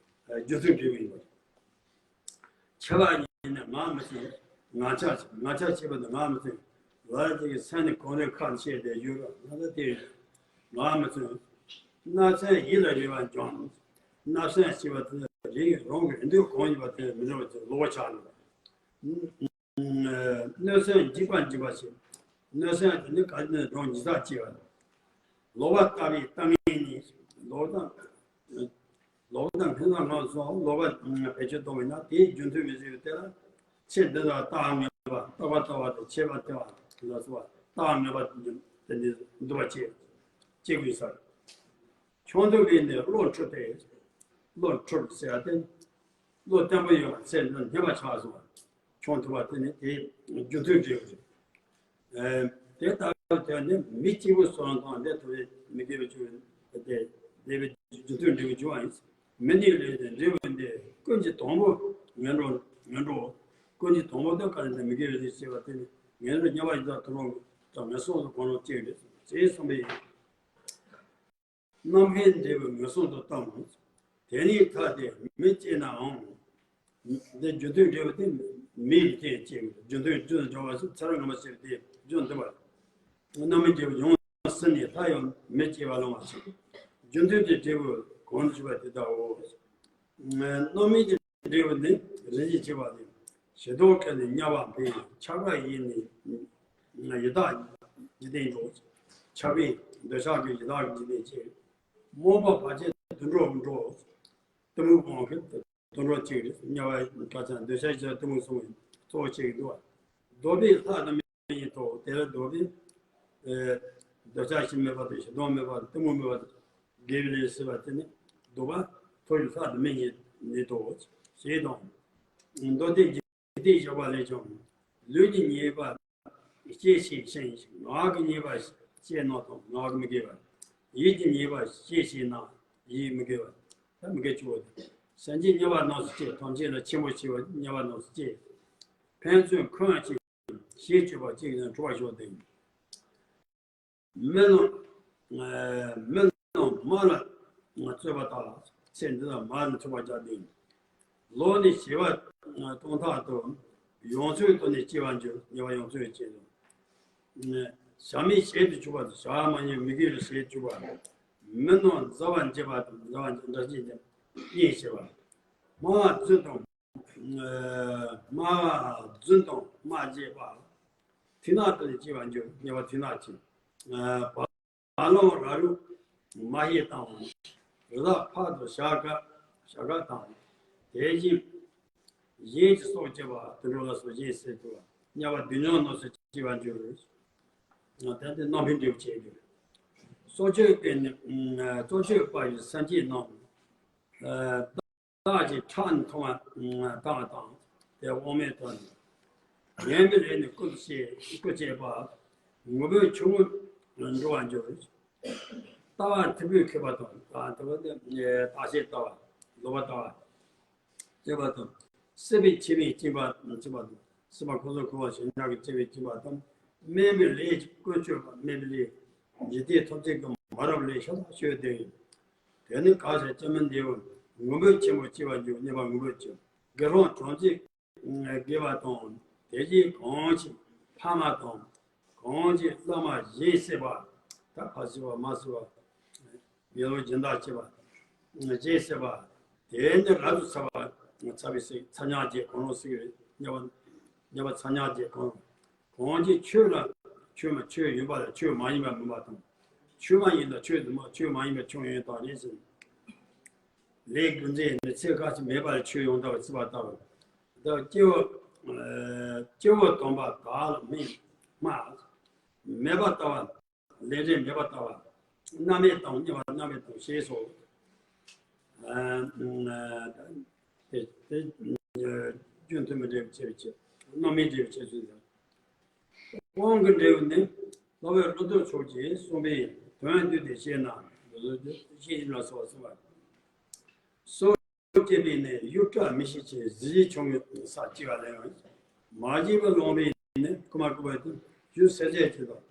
རྒྱུ་མཚན་འབྲས་བུ་ཡིན་པ། ཆེ་བ་ཡིན་ན་ང་མི་སྲིད། ང་ཆ་ཆེ་ང་ཆ་ཆེ་བ་ནི་ང་མི་སྲིད། ལ་ཅིག་གི་སེམས་ནི་གང་རེ་ཁ་ཆེ་དེ་ཡོད་ར་ང་ད་དེ་ང་མི་སྲིད། བརྣབ་སེམས་ཡིད་ལ་རེ་བ་འཇོམས། བརྣབ་སེམས་ཞེས་པ་དེ་རེ་རང་གི་རེ་འདོད་གང་ཡིན་པ་དེ་མི་འདྲ་བ་ཅིག་ལོག་ཆགས་ནས། གནོད་སེམས་འཇིགས་པ་འཇིགས་པ་ཞེས། གནོད་སེམས་དེ་ནི་ག་ནི་རང་འཇིགས་སྐྲག་སྐྱེ་བ། ལོག་པར་ལྟ་བའི་ལྟ་ངན་ནི། ལོག་ལྟ། ལོག་ལྟ་སྔན་ལ་ང་སོགས་ལོག་པ་བེད་སྤྱོད་གཏོང་བས་ན་དེའི་རྒྱུ་མཐུན་མི་བཟོད་པའི་དེ་ལ་ཚེ་འདི་དག་རྟག་ངན་པ་རྟག་པ་ལྟ་བ་དང་ཆད་པ་ལྟ་བ་ལ་སོགས་པ་རྟག་ངན་པ་དེ་འདི་འདུ་བ་བྱེད་བྱེད་དགོས་ས། ཆུང་དུ་བས་ནི་བློ་འཁྲུལ་ཏེ། བློ་འཁྲུལ་ཟེར་ཏེ། བློ་བརྟན་པོ་ཡོད་པ་ཚེ་འདི་སྙན་པ་ཆགས་སོང་བ། ཆུང་དུ་བ་དེ་ནི་དེའི་རྒྱུ་མཐུན་འབྲས་བུ་རེད། དེ་ལྟ་བུའི་དོན་ནི་མི་གཅིག་པུ་སོང་དང་དེ་ཐུབ་པའི་མི་དགེ་བའི་ཆོས་དེ་དེ་བའི་རྒྱུ་མཐུན་འབྲས་བུ་འབྱུང་བ་ཡིན། མི་ནི་ལས་དེ་འབྲས་བུ་འདི་ཀུན་གྱི་དང་པོ་ངན་འགྲོ་ངན་འགྲོ། ཀུན་གྱི་དང་པོ་དེ་ག་ནི་དེ་མི་དགེ་བའི་རིགས་བྱེད་པ་དེ་ནི་ངན་འགྲོ་དམྱལ་བ་ཡི་དྭགས་དུད་འགྲོ་དང་ངན་སོང་དུ་གང་རུང་སྐྱེ་བས་ཞེས་གསུངས་པས། རྣམ་མཁྱེན་འབྲས་བུ་ངན་སོང་དུ་བཏང་། དེ་ནི་ཐ་དད་མི་སྐྱེ་ནའང་། འདི་རྒྱུ་མཐུན་འབྲས་བུ་དེ་མིའི་རིགས་ཅན་སྐྱེ་བའི་རྒྱུ་མཐུན་རྒྱུ་དང་འབྱོར་བ་ཞིག་ཚེ་རབས་སྔ་མ་ཞིག་སྟེ་རྒྱུ་འདི་བར། རྣམ་སྨིན་འབྲས་བུ་ཡོངས་ཟིན་ནས་སླར་ཡང་མི་སྐྱེ་བ་ལོང་བ་ཞིག་རྒྱུ་མཐུན་གྱི་འབྲས་བུ་གང་ཞུ་བ་དེ་ལྟའོ། རྣམ་སྨིན་གྱི་འབྲས་བུ་ནི་རིན་ཆེན་ཆེ་བ་ནི་ཞེ་སྡང་སྐྱེས་ནས་དམྱལ་བ་འཕེན། ཆགས་པ་ཡིས་ནི་ཡི་དྭགས་འཇིག་རྟེན་འགྲོ། ཆགས་པས་འདོད་ཆགས་ཀྱི་ཡི་དྭགས་འཇིག་རྟེན་སྐྱེ། རྨོངས་པ་བར་ཆད་དུད་འགྲོ་འགྲོ། གཏི་མུག་དབང་གིས་དུད་འགྲོ་གཅིག་རེད། དམྱལ་བ་ག་ཚང་འདོད་ཆགས་ཀྱི་གཏི་མུག་གསུམ་གཙོ་བོ་བྱེད་ཀྱི་འདུག་བ། འདོད་པའི་ལྷ་རྣམ་སྨིན་ཐོབ་དེ་ལ་འདོད་པའི་འདོད་ཆགས་ཞིག་མེད་པ་དང་ཞེ་སྡང་མེད་པ་དང་གཏི་མུག་མེད་པ་དང་དགེ་བའི་ལས་ཟེར་བ་དེ་ནི་ འདུག་པ། ཐོབ་ཡུལ་ལྷ་དང་མི་གཉིས་ནི་དོ། ཞེས་དང་། མདོ་སྡེ་འཇིག་རྟེན་བཞི་པ་ལས་ཀྱང་། ལུས་ཀྱི་ཉེས་པ་སྐྱེད་བྱེད་ཅིང་། ངག་གི་ཉེས་པ་སྐྱེས་ན་དང་ངག་གི་མི་དགེ་བ། ཡིད་ཀྱི་ཉེས་པ་སྐྱེད་བྱེད་ན་ཡིད་མི་དགེ་བ། ད་མི་དགེ་བཅུ་པོ་དེ། སེམས་ཅན་དམྱལ་བ་རྣམས་སུ་སྐྱེ། ཐམས་ཅད་ལ་ཆེན་པོ་ཆེ་བ་དམྱལ་བ་རྣམས་སུ་སྐྱེ། ཕན་ཚུན་འཁོན་ཅིང་ཞེ་གཅོད་པ་གཅིག་ནི་འཁྲུག་པར་ཤོག་སྟེ། མི་རྣམས་མི་རྣམས་མ་ལ་རྩོད་པ་དག། ཚེ་འདི་དང་མ་ལ་འཁྲུག་པར་བྱ་སྟེ། ལོག་ནས་ཞེ་བ་གཏོང་ཐབས་དང་། ཡོངས་སུ་དོར་ནས་སྐྱེ་བར་འགྱུར། ཉེས་པ་ཡོངས་སུ་སྐྱེ་དང་། ཞབས་མེད་ཞལ་དུ་ཆུད་པ་དང་། ཞབས་མ་ཡིན་མི་དགེ་བའི་ཞལ་དུ་ཆུད་པ། མི་རྣམས་མཛའ་བར་འཇེད་པ་དང་། མཛའ་བར་འཇེད་པ་དང་། གཉེན་བཤེས་པ། སྨྲ་བ་རྫུན་དང་། སྨྲ་བ་རྫུན་དང་སྨྲ་བརྗེད་པ། མཐིང་ནག་དང་སྐྱེ་བར་འགྱུར། ཉེས་པ་མཐིང་ནག་ཆེ། བ་ལང་ར་རུ་མ་ཧེ་དང་། རི་དྭགས་ཕག་དང་བྱ་དགའ་བྱ་དགའ་དང་། དེ་བཞིན་གཞན་གྱི་སྲོག་བཅད་པ། དུད་འགྲོ་ལ་སོགས་གཞན་བསད་པ། དམྱལ་བ་སྡུག་བསྔལ་རྣམས་སུ་སྐྱེ་བར་འགྱུར། དེ་ནི་རྣམ་སྨིན་འབྲས་བུ་ཆེ་འགྱུར། སྲོག་གཅོད་པས་ནི། སྲོག་གཅོད་པ་ཡི་སེམས་ཅན་རྣམས། སྟག་གི་ཁྲག་ནི་འཐུང་བ་བཏང་བ་དང་། དེ་དབང་མེད་དང་། ངན་པའི་ལས་ནི་རྐུ་བྱེད་རྐུ་བྱེད་པ། ངུ་འབོད་ཆུང་ངུ་འགྲོ་བར་འགྱུར། ལྟ་བ་མཐུ་བོས་ཁེབས་པ་དང་། ལྟ་བ་མཐུ་བོ་དེ་བརྟག་བྱེད་ལྟ་བ། ལོག་པར་ལྟ་བ་བྱེད་པ་དང་། སྲེད་པའི་ཁྱིམ་པས་བཅིངས་པ་བཅིངས་པ་དང་། སྲིད་པ་འཁོར་ཚོགས་འཁོར་བ་ཞེས་ཉག་གི་བཅིངས་པས་བཅིངས་པ་དང་། དམན་པའི་ལས་ཀྱི་ཀུན་སྤྱོད་པ། དམན་པའི་ལས། འཇིག་རྟེན་ཐམས་ཅད་ཀྱི་མ་རབས་ལས་ཤ་སྟག་ཤོས་དེ་ཡིན། དེ་ནི་གང་ཞིག་ཅི་མི་འདེའུ་ངུ་འབོད་ཆེན་པོ་སྐྱེ་བར་འགྱུར། ཉེས་པ་ངུ་འབོད་ཆེ། དགེ་སློང་གྲོང་ཚོའི་དགེ་བ་དང་། དེ་བཞིན་གང་ཞིག་ཕ་མ་དང་། གང་ཞིག་བླ་མ་གཞན་བསད་པ། ད་ཕ་བསད་པ་མ་བསད་པ། དགེ་སློང་སྦྱིན་བདག་བྱེད་པ། གཞན་བསད་པ། དེ་ནི་རབ་ཏུ་ཚ་བ། ཚ་བའི་ཚིག་ཚ་ཉག་བརྒྱད་གང་རུང་ཚིག་རེད། ཉེས་པ་ཉེས་པ་ཚ་ཉག་བརྒྱད་གང་རུང་། གང་ཞིག་ཆོས་ལ་ཆོས་མ་ཆོས་ཡིན་པ་ལ་ཆོས་མ་ཡིན་པ་མིན་པ་དང་། ཆོས་མ་ཡིན་ལ་ཆོས་དུ་མ་ཆོས་མ་ཡིན་པ་ཆོས་ཡིན་དང་རེད་ཟེར། ལས་རྒྱུ་མཚན་ནི་ཚེ་ག་ཚོད་མེད་པ་ལ་ཆོས་ཡོང་དགོས་པ་བརྩི་བ་ལྟ་བུ། ད་སྐྱེ་བོ་སྐྱེ་བོ་དམ་པ་དག་ལ་མི་སྨྲ། མེད་པ་ལྟ་བ། ལས་འབྲས་མེད་པ་ལྟ་བ། རྣམ་སྨིན་དང་། ཉེས་པ་རྣམ་སྨིན་དང་ཞེས་སོ། དེ་དེ་རྒྱུ་མཐུན་མི་འབྲས་བུ་ཆེ་བའི་ཕྱིར། རྣམ་སྨིན་འབྲས་བུ་ཆེ་ཚུལ་དང་། དབང་གི་འབྲས་བུ་ནི། སློབ་དཔོན་བློ་བཟང་ཕྱོགས་ཀྱིས་གསུངས་པའི་དོན་བསྡུས་ཏེ་བཤད་ན། ཤེས་བཞིན་ལ་སོགས་གསུངས་པ། སྲོག་བཅད་པས་ནི་གཡུ་བྲག་མི་ཤིགས་ཀྱི་གཟི་བརྗིད་ཆུང་ངུའི་ས་སྐྱེ་བ་ལས། མ་བྱིན་པར་ལོངས་པས་ནི་ཁུ་མ་ཁུ་བ་དེ་གཞུ་སེར་བྱེད་ཅིག་དང་།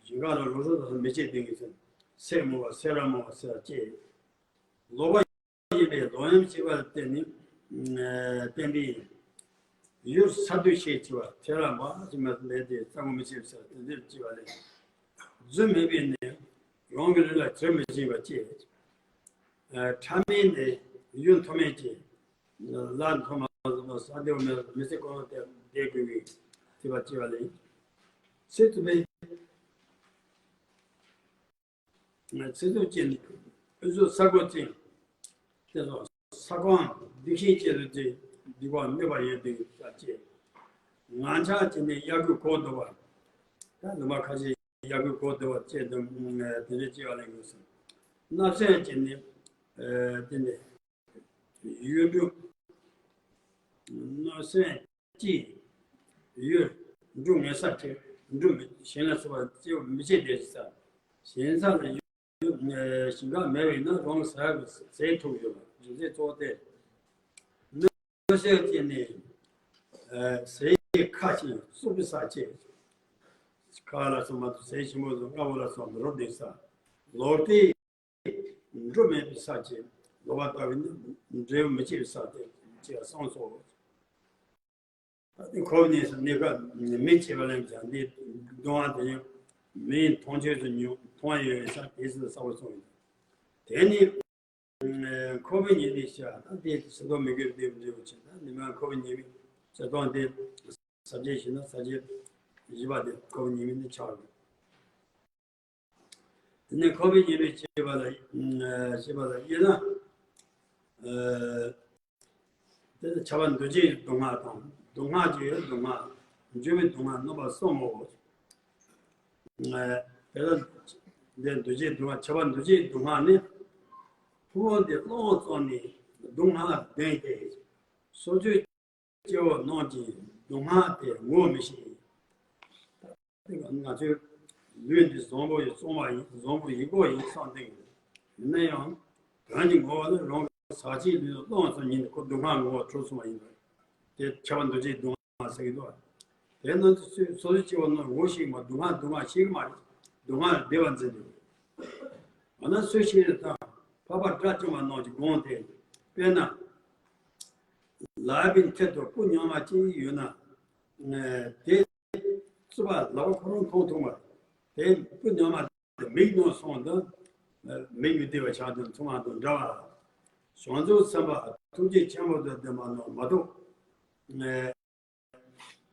ཞིང་ཁ་ལ་ལོ་སོགས་དང་མི་བྱེད་དེ་གི་ཚེ། སེར་མོ་བ་སེར་ར་མོ་བ་སེར་སྐྱེ། ལོག་པ་ཡིན་པས་ལོག་གཡེམ་བྱེད་པར་བརྟེན་ནས། བརྟེན་པས། ཡུལ་ས་འདུལ་ཞེས་བྱ་བ་དེ་ལ་མ་ཞིག་མ་ལས་ཏེ་རྩ་དགོངས་མི་བྱེད་ས་དེ་འདིར་སྐྱེ་བ་ལས། རྫུན་མེད་པས་ནི་རང་གི་ལུས་ལ་གྱོང་མི་བྱེད་པ་སྐྱེ། ཕྲ་མེན་ནི་ཡུལ་མཐོ་དམན་སྐྱེ། ལ་མཐོ་དམན་ས་འདེའུ་མི་མི་ཚེ་གོང་དེ་བསྡད་དགོས་པའི་ཐེབས་པ་སྐྱེ་བ་ལས། ཚེ་ཐུབ་པའི། ཚེ་ཐུབ་ཅན་ནི་ཨུ་ཚུགས་ས་གོ་ཅན། དེ་ཚོ་ས་ཁོངས་སྡིག་ཤིང་བཅས་སུ་སྟེ། སྡིག་པ་སྨོད་པ་ཡོད་དེ་ཡོད་ཀྱང་སྐྱེ། ངན་ཕྱག་ཅན་ནི་གཡག་གུ་གོ་བསྡུ་བ། ད་ནུ་མ་ཁ་ཤས་གཡག་གུ་གོ་བསྡུ་བ་བཅས་དང་དེ་འདྲ་སྐྱེ་བ་ལས་དགོས་སོ། བརྣབ་སེམས་ཅན་ནི་དེ་ནི་ཡུལ་འབྲུ། བརྣབ་སེམས་ཀྱིས་ཡུལ་འབྲུ་ངན་ས་ཁྲིད། འབྲུ་མི་གཞན་ལ་སོགས་པ་སྐྱེ་བ་མི་བྱེད་དེ་ས། གཞན་ས་ལ་ཡུལ་ཞིང་ཁ་མེད་པས་ན་རང་ཟ་བའི་ཟས་འཐུང་ཡོད་པ་རྒྱུ་མཚན་གཙོ་བོ་སྟེ། མི་ཤེས་ཀྱི་ནི་ཟས་ཁ་ཆེ་བཙོག་པའི་ས་ཆེ། ཁ་ལ་སོགས་མ་གཏོགས་ཟས་ཞིམ་པོ་སོགས་མངར་མོ་ལ་སོགས་མི་རོ་ལྡན་ས། ལོག་སྟེ། འགྲོ་མེད་པའི་ས་ཅེས། ལོག་པར་ལྟ་བས་ནི་འབྲས་བུ་མི་སྐྱེ་བའི་ས་སྟེ་ཅེས་གསུངས་སོ། ད་དེ་ཁོ་བོ་ནས་སུ་གནས་སྐབས་མི་སྐྱེ་བ་ལེན་ཀྱང་འདི་སྡོང་བ་དེ་ཡང་མིའི་མཐོང་ཆོས་སུ་མྱོང་མཐོང་ཡོད་པའི་ས་དེ་སུ་ས་བ་སོང་ཡོད། དེ་ནི་ཁོ་བོའི་ཉེ་དུ་ཤ་ད་དེ་སུ་དོ་མི་དགོས་པའི་འབྲས་བུ་ཆེ་ད་ནི་མ་ཁོ་བོའི་ཉེ་བའི་ས་སྟོང་དེ་ས་བཅད་ཞིག་ན་ས་བཅད་བཞི་པ་དེ་ཁོ་བོའི་ཉེ་བའི་ནི་ཆགས་ཡོད། དེ་ནས་ཁོ་བོའི་ཉེ་བའི་ཤེས་པ་ལ་ཤེས་པ་ལ་དབྱེ་ན། དེ་ནི་ཁྱབ་པ་འདུ་བྱེད་སྡུག་བསྔལ་དང་སྡུག་བསྔལ་གྱི་སྡུག་བསྔལ་འཇུག་པའི་སྡུག་བསྔལ་རྣམ་པ་གསུམ་མོ། དེ་ལ་འདི་འདུ་བྱེད་སྡུག་བསྔལ་ཁྱབ་པ་འདུ་བྱེད་སྡུག་བསྔལ་ནི། ཕུང་པོ་འདི་རླུང་གཙོ་ནས་སྡུག་བསྔལ་ལྡན་ཏེ། སོ་སོའི་སྐྱེ་བོ་རྣམས་ཀྱིས་སྡུག་བསྔལ་དེ་ངོ་མི་ཤེས། ད་ང་ཚོའི་ལུས་འདི་བཟང་པོ་ཡིན་གསུངས་པ་ཡིན། བཟང་པོ་ཡིན་པོ་ཡིན་བསམ་སྟེ། ཡིན་ན་ཡང་དོན་གྱི་ངོ་བོ་ནི་རང་གི་ཟག་བཅས་ལུས་ལ་རླུང་གཙོ་ཉིད་ནས་ཁོ་སྡུག་བསྔལ་ངོ་བོ་གྲུབ་སོང་བ་ཡིན་པ། དེ་ཁྱབ་པ་འདུ་བྱེད་སྡུག་བསྔལ་ཟེར་གྱི་འདུག་དེ་རྣམས་ཀྱི་སོ་སོའི་སྐྱེ་བོ་རྣམས་ངོ་ཤེས་མ། སྡུག་བསྔལ་སྡུག་བསྔལ་ཤེས་ཀྱི་མ་རེད། སྡུག་བསྔལ་བདེ་བར་འཛིན་འདུག་འོ་ན་སུ་ཤེས་རེད་དང་འཕགས་པ་དགྲ་བཅོམ་པ་རྣམས་ཀྱིས་དགོངས་ཏེ། དཔེར་ན། ལག་པའི་མཐིལ་དུ་སྤུ་ཉག་མ་གཅིག་ཡོད་ན། དེ་རྩུབ་པ་ལག་པ་ཁོ་རང་མཐོང་ཐུབ་མ་རེད། དེ་སྤུ་ཉག་མ་དེ་མིག་ནང་སོང་དུས་མིག་མི་བདེ་བ་ཆགས་དུས་མཐོང་བ་དང་འདྲ་བ། བྱང་ཆུབ་སེམས་དཔའ་ཐུགས་རྗེ་ཆེན་པོ་དང་ལྡན་པ་རྣམས་མ་གཏོགས།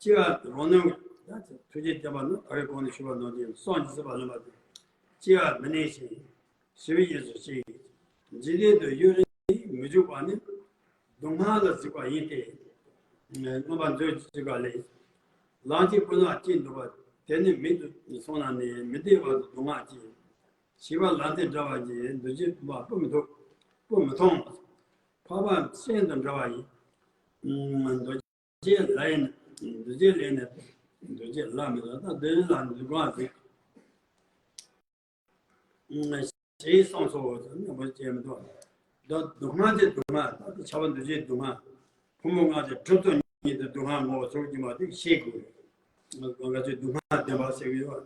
སྐྱེ་བ་རང་ནང་གི་ཐུགས་རྗེ་ལྡན་པ་ནི་ད་རེས་གོང་ནས་ཞུས་པ་ནང་བཞིན་སངས་རྒྱས་སྲིད་པ་ལེན་པ་དེ། སྐྱེ་བ་མི་གནས་ཤིང་ཞི་བའི་གཡས་སུ་སྐྱེ། འཇིག་རྟེན་དུ་ཡུན་རིང་མི་འཇུག་པ་ནི་སྡུག་བསྔལ་ལ་གཟིགས་པ་ཡིན་ཏེ། མངོན་པར་མཛོད་ཅིག་ག་ལས། ལག་མཐིལ་སྤུ་ཉག་གཅིག་འདུག་པ་དེ་ནི་མིག་ཏུ་སོང་ན་ནི་མི་བདེ་བ་དང་སྡུག་བསྔལ་སྐྱེ། བྱིས་པ་ལག་མཐིལ་འདྲ་བ་ཡིས་འདུ་བྱེད་པ་སྤུ་མི་ཐུབ། སྤུ་མི་མཐོང་། འཕགས་པ་སྤྱན་དང་འདྲ་བ་ཡིས། འདུ་བྱེད་ལ་ཡིན། འདུ་བྱེད་ལས་ནི་འདུ་བྱེད་ལ་མི་ཐུབ། ད་འདི་ལ་འདུ་གང་ཟིག་ཞེས་གསུངས་སོ། ཟེར་ནས་མོ་བྱས་མི་འདུག་ད་སྡུག་བསྔལ་དེ་སྡུག་བསྔལ། ད་ཁྱབ་པ་འདུ་བྱེད་སྡུག་བསྔལ། ཕུང་པོ་ལྔ་དེ་གྲུབ་ཐོབ་ཉིད་དུ་སྡུག་བསྔལ་ངོ་བོ་ཚོར་གྱི་མ་དེ་ཤེས་དགོས། ང་ཚོས་སྡུག་བསྔལ་བདེན་པ་ཟེར་གྱི་ཡོད།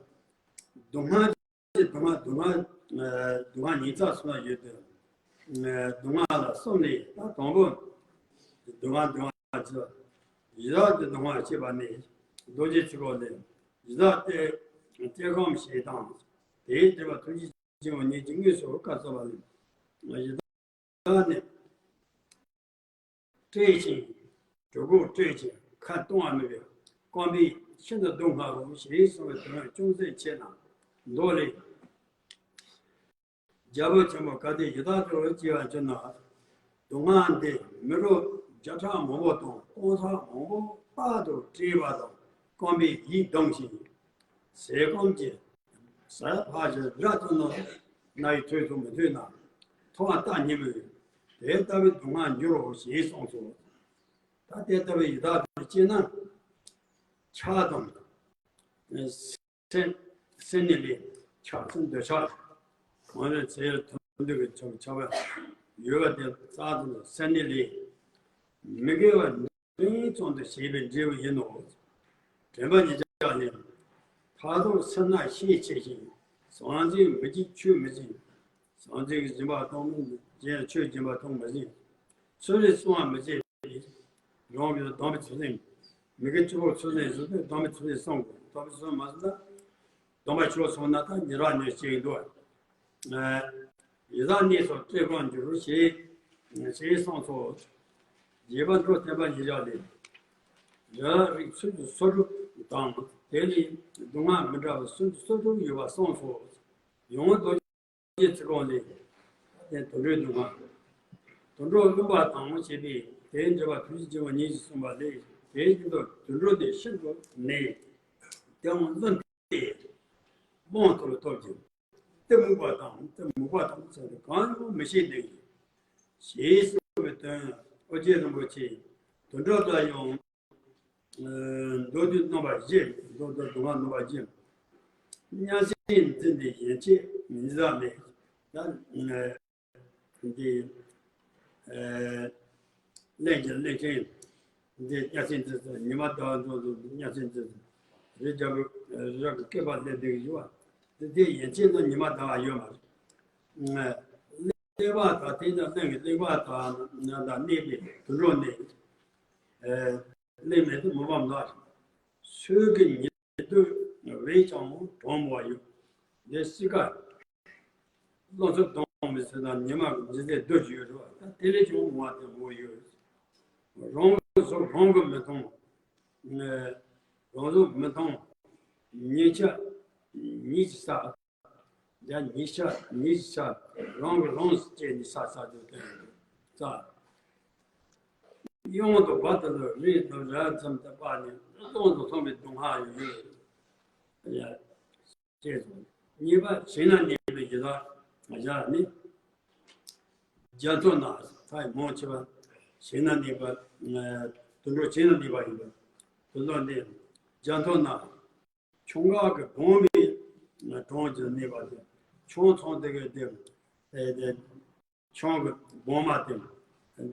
སྡུག་བསྔལ་དེ་སྡུག་བསྔལ་སྡུག་བསྔལ་སྡུག་བསྔལ་ཉིས་བརྩེགས་གསུམ་ལ་ཡོད་དེ། སྡུག་བསྔལ་ལ་གསུམ་ལས་ད་དང་པོ། སྡུག་བསྔལ་སྡུག་བསྔལ་ཅི། ཡི་དྭགས་ཀྱི་སྡུག་བསྔལ་ཞེས་པ་ནི། རྡོ་རྗེ་ཚིག་གོ་ལས། ཡི་དྭགས་ཏེ། ཏེ་ཁམ་ཞེས་དང་། དེའི་འགྲེལ་པ་ཐུགས་རྗེ་ཆེན་པོ་ཉིད་ཀྱིས་དངོས་སུ་བཀའ་སྩལ་པ་ལས། ཡི་དྭགས་ནི། བཀྲེས་ཤིང་། གྲོད་ཁོག་བཀྲེས་ཤིང་ཁ་གཏོང་བ་མེད་པའི་རྐང་པས་ཤིན་ཏུ་སྡུག་བསྔལ་ལོ་ཞེས་གསུངས་པའི་དོན་ཅུང་ཟད་ཕྱེ་ན། མདོ་ལས། རྒྱལ་པོ་ཆེན་པོ་གལ་ཏེ་ཡི་དྭགས་དུ་སྐྱེ་བར་གྱུར་ན། སྡུག་བསྔལ་འདི་མི་རབས་བརྒྱ་ཕྲག་མང་པོ་དང་སྟོང་ཕྲག་མང་པོ་རྟག་ཏུ་བཀྲེས་པ་དང་རྐང་པས་ཡིད་གདུང་ཞིང་། ཟས་སྐོམ་གྱི་ཟས་ཕར་ཞིག་ར་ཐུབ་ན་རྣ་ཡིས་ཐོས་སུ་མི་ཐོས་ན། མཐོང་བ་ལྟ་ཉེས་མོད། དེ་ལྟ་བུའི་སྡུག་བསྔལ་འགྱུར་རོ་ཞེས་གསུངས་སོ། ད་དེ་ལྟ་བུའི་ཡི་དྭགས་དུ་སྐྱེས་ན། ཆགས་དང་། སེམས། སེམས་ནི་ལས། ཆགས་སེམས་འདོད་ཆགས། གང་རེ་ཚེ་ཡར་ཐོན་འདོད་ཀྱི་ཆགས་ཆགས་པ་ཡོད་པ་དེ་རྩ་དང་སེམས་ནི་ལས། མི་དགེ་བ་འབྲིང་ཙམ་དུ་བྱས་པའི་འབྲས་བུ་ཡིན་ནོ། དྲན་པ་ཉིད་ཀྱང་ནི། མཐར་ཐུག་སེར་སྣ་ཤས་ཆེ་ཞིང་། ཟང་ཟིང་མི་བྱེད་ཆོས་མི་ཟིན། ཟང་ཟིང་སྦྱིན་པ་གཏོང་མི་ཟིན། ཆོས་སྦྱིན་པ་གཏོང་མི་ཟིན། ཚུལ་རིག་སྲུང་བ་མི་བྱེད། རང་གི་སྡོམ་པའི་ཚུལ་ཟིན། མི་དགེ་བཅུ་པོ་ཚུལ་ཟིན་ཟེར་དུས་སྡོམ་པའི་ཚུལ་ཟིན་སྲུང་དགོས། སྡོམ་པའི་ཚུལ་མ་ཟིན་ན། སྡོམ་པ་ཆོས་སྲུང་ན་ད་ཉེ་རང་ཉེ་ཞིག་འདུག་ཡི་དྭགས་གནས་སུ་བཀྲེས་སྐོམ་འགྱུར་ཞེས་ཞེས་གསུངས་སོ། རྗེ་པཎ་གྲུབ་བསྟན་པ་ཉིད་བཞག་ལས། རི་རབ་རིགས་སུམ་ཅུ་སོ་དྲུག་དང་དེ་ལས་སྡུག་བསྔལ་མི་འདྲ་བ་སུམ་ཅུ་སོ་དྲུག་ཡོད་པ་གསུངས་སོ། ཡང་རྡོ་རྗེ་ཚིག་ཀོང་ལས། དེ་དུད་འགྲོའི་སྡུག་བསྔལ། དུད་འགྲོ་བླུན་པ་དང་བཅས་པས་དེའི་འགྲེལ་པ་ཐུགས་རྗེ་ཆེན་པོ་ཉིད་ཀྱིས་གསུངས་པ་ལས། དེའི་རྒྱུན་དུ་དུད་འགྲོ་དེ་ཤིན་ཏུ་ནས་དེའང་བླུན་ཏེ། རྨོངས་ཐོབ་ཐོབ་ཅིང་། གཏི་མུག་པ་དང་གཏི་མུག་པ་དང་བཅས་ཏེ་གང་ཡང་མི་ཤེས་ནས། ཞེས་གསུངས་པའི་དོན། ཨོ་རྒྱན་རིན་པོ་ཆེས་དུད་འགྲོ་ལ་ཡང་མདོ་སྡུད་རྣམ་པ་བཞི། མདོ་སྡུད་སྡུག་བསྔལ་རྣམ་པ་བཞི། མཉམ་བཞག་འཛིན་པའི་ཡན་ཆད་ཉིད་ཟག་མེད། ཡང་འདི་གླེང་གི་གླེང་ཆེན་འདི་མཉམ་བཞག་འཛིན་ཉི་མ་ཟླ་བ་འཛིན་མཉམ་བཞག་འཛིན། རི་རྒྱལ་པོ་རི་རབ་ཀྱི་བསྐལ་པ་ལས་འདས་ཡོད་པ། འདི་འདི་ཡན་ཆད་དུ་ཉི་མ་ཟླ་བ་ཡོད་མ་རེད། གླེགས་བམ་དག་དེ་ནི་གླེང་གི་གླེགས་བམ་དག་ན་དག་གནས་པའི་དུད་འགྲོ་ནི། གླེང་མེད་དུ་མི་འབབ་ལ། སོས་ཀྱི་ཉི་སྟོད་བས་ཀྱང་གྲང་མོ་བ་ཡོད། འདི་སྲིད་ཀ་རླུང་འཚུབ་གཏོང་མི་སྲིད་ན་ཉི་མ་གི་ཉི་ཟེར་སྡོད་ཀྱི་ཡོད་རེད་བ། ད་དེ་ལས་ཀྱང་མང་བ་དེ་མོ་ཡོད། རང་གི་གཟུགས་རང་གིས་མི་མཐོང་། རང་གཟུགས་མི་མཐོང་། ཉིན་ཞག་ཉིད་ཀྱི་ས། ཡང་ཉིད་ཤ་ཉིད་ཤ་རང་གི་རང་སྐྱེས་ནས་ས་ས་དུ་བསྟན་ས། གཡོན་དུ་བ་དུ་ལུ་རིགས་དུ་ར་ཙམ་དུ་པ་ནི་སྟོང་དུ་མཐོང་བའི་སྡུག་བསྔལ་ཡོད། ཡ། ཅེས་སོ། གཉིས་པ་ཞིང་ན་གནས་པའི་ཡི་དྭགས་ང་ཞ་ནི། རྒྱ་མཚོ་ན་ས་ཡི་མང་ཆེ་བ་ཞིང་ན་གནས་པ། དུད་འགྲོ་བྱེ་ན་གནས་པ་ཡིན་པ། དུད་འགྲོ་འདི་རྒྱ་མཚོ་ན་ཁྱུང་འགག་གི་སྦོམ་པའི་གྲོང་ཁྱེར་གནས་པ་དེ། ཁྱུང་ཚང་དེ་གའི་དེ་དེ་ཁྱུང་གི་སྦོམ་མ་དེ།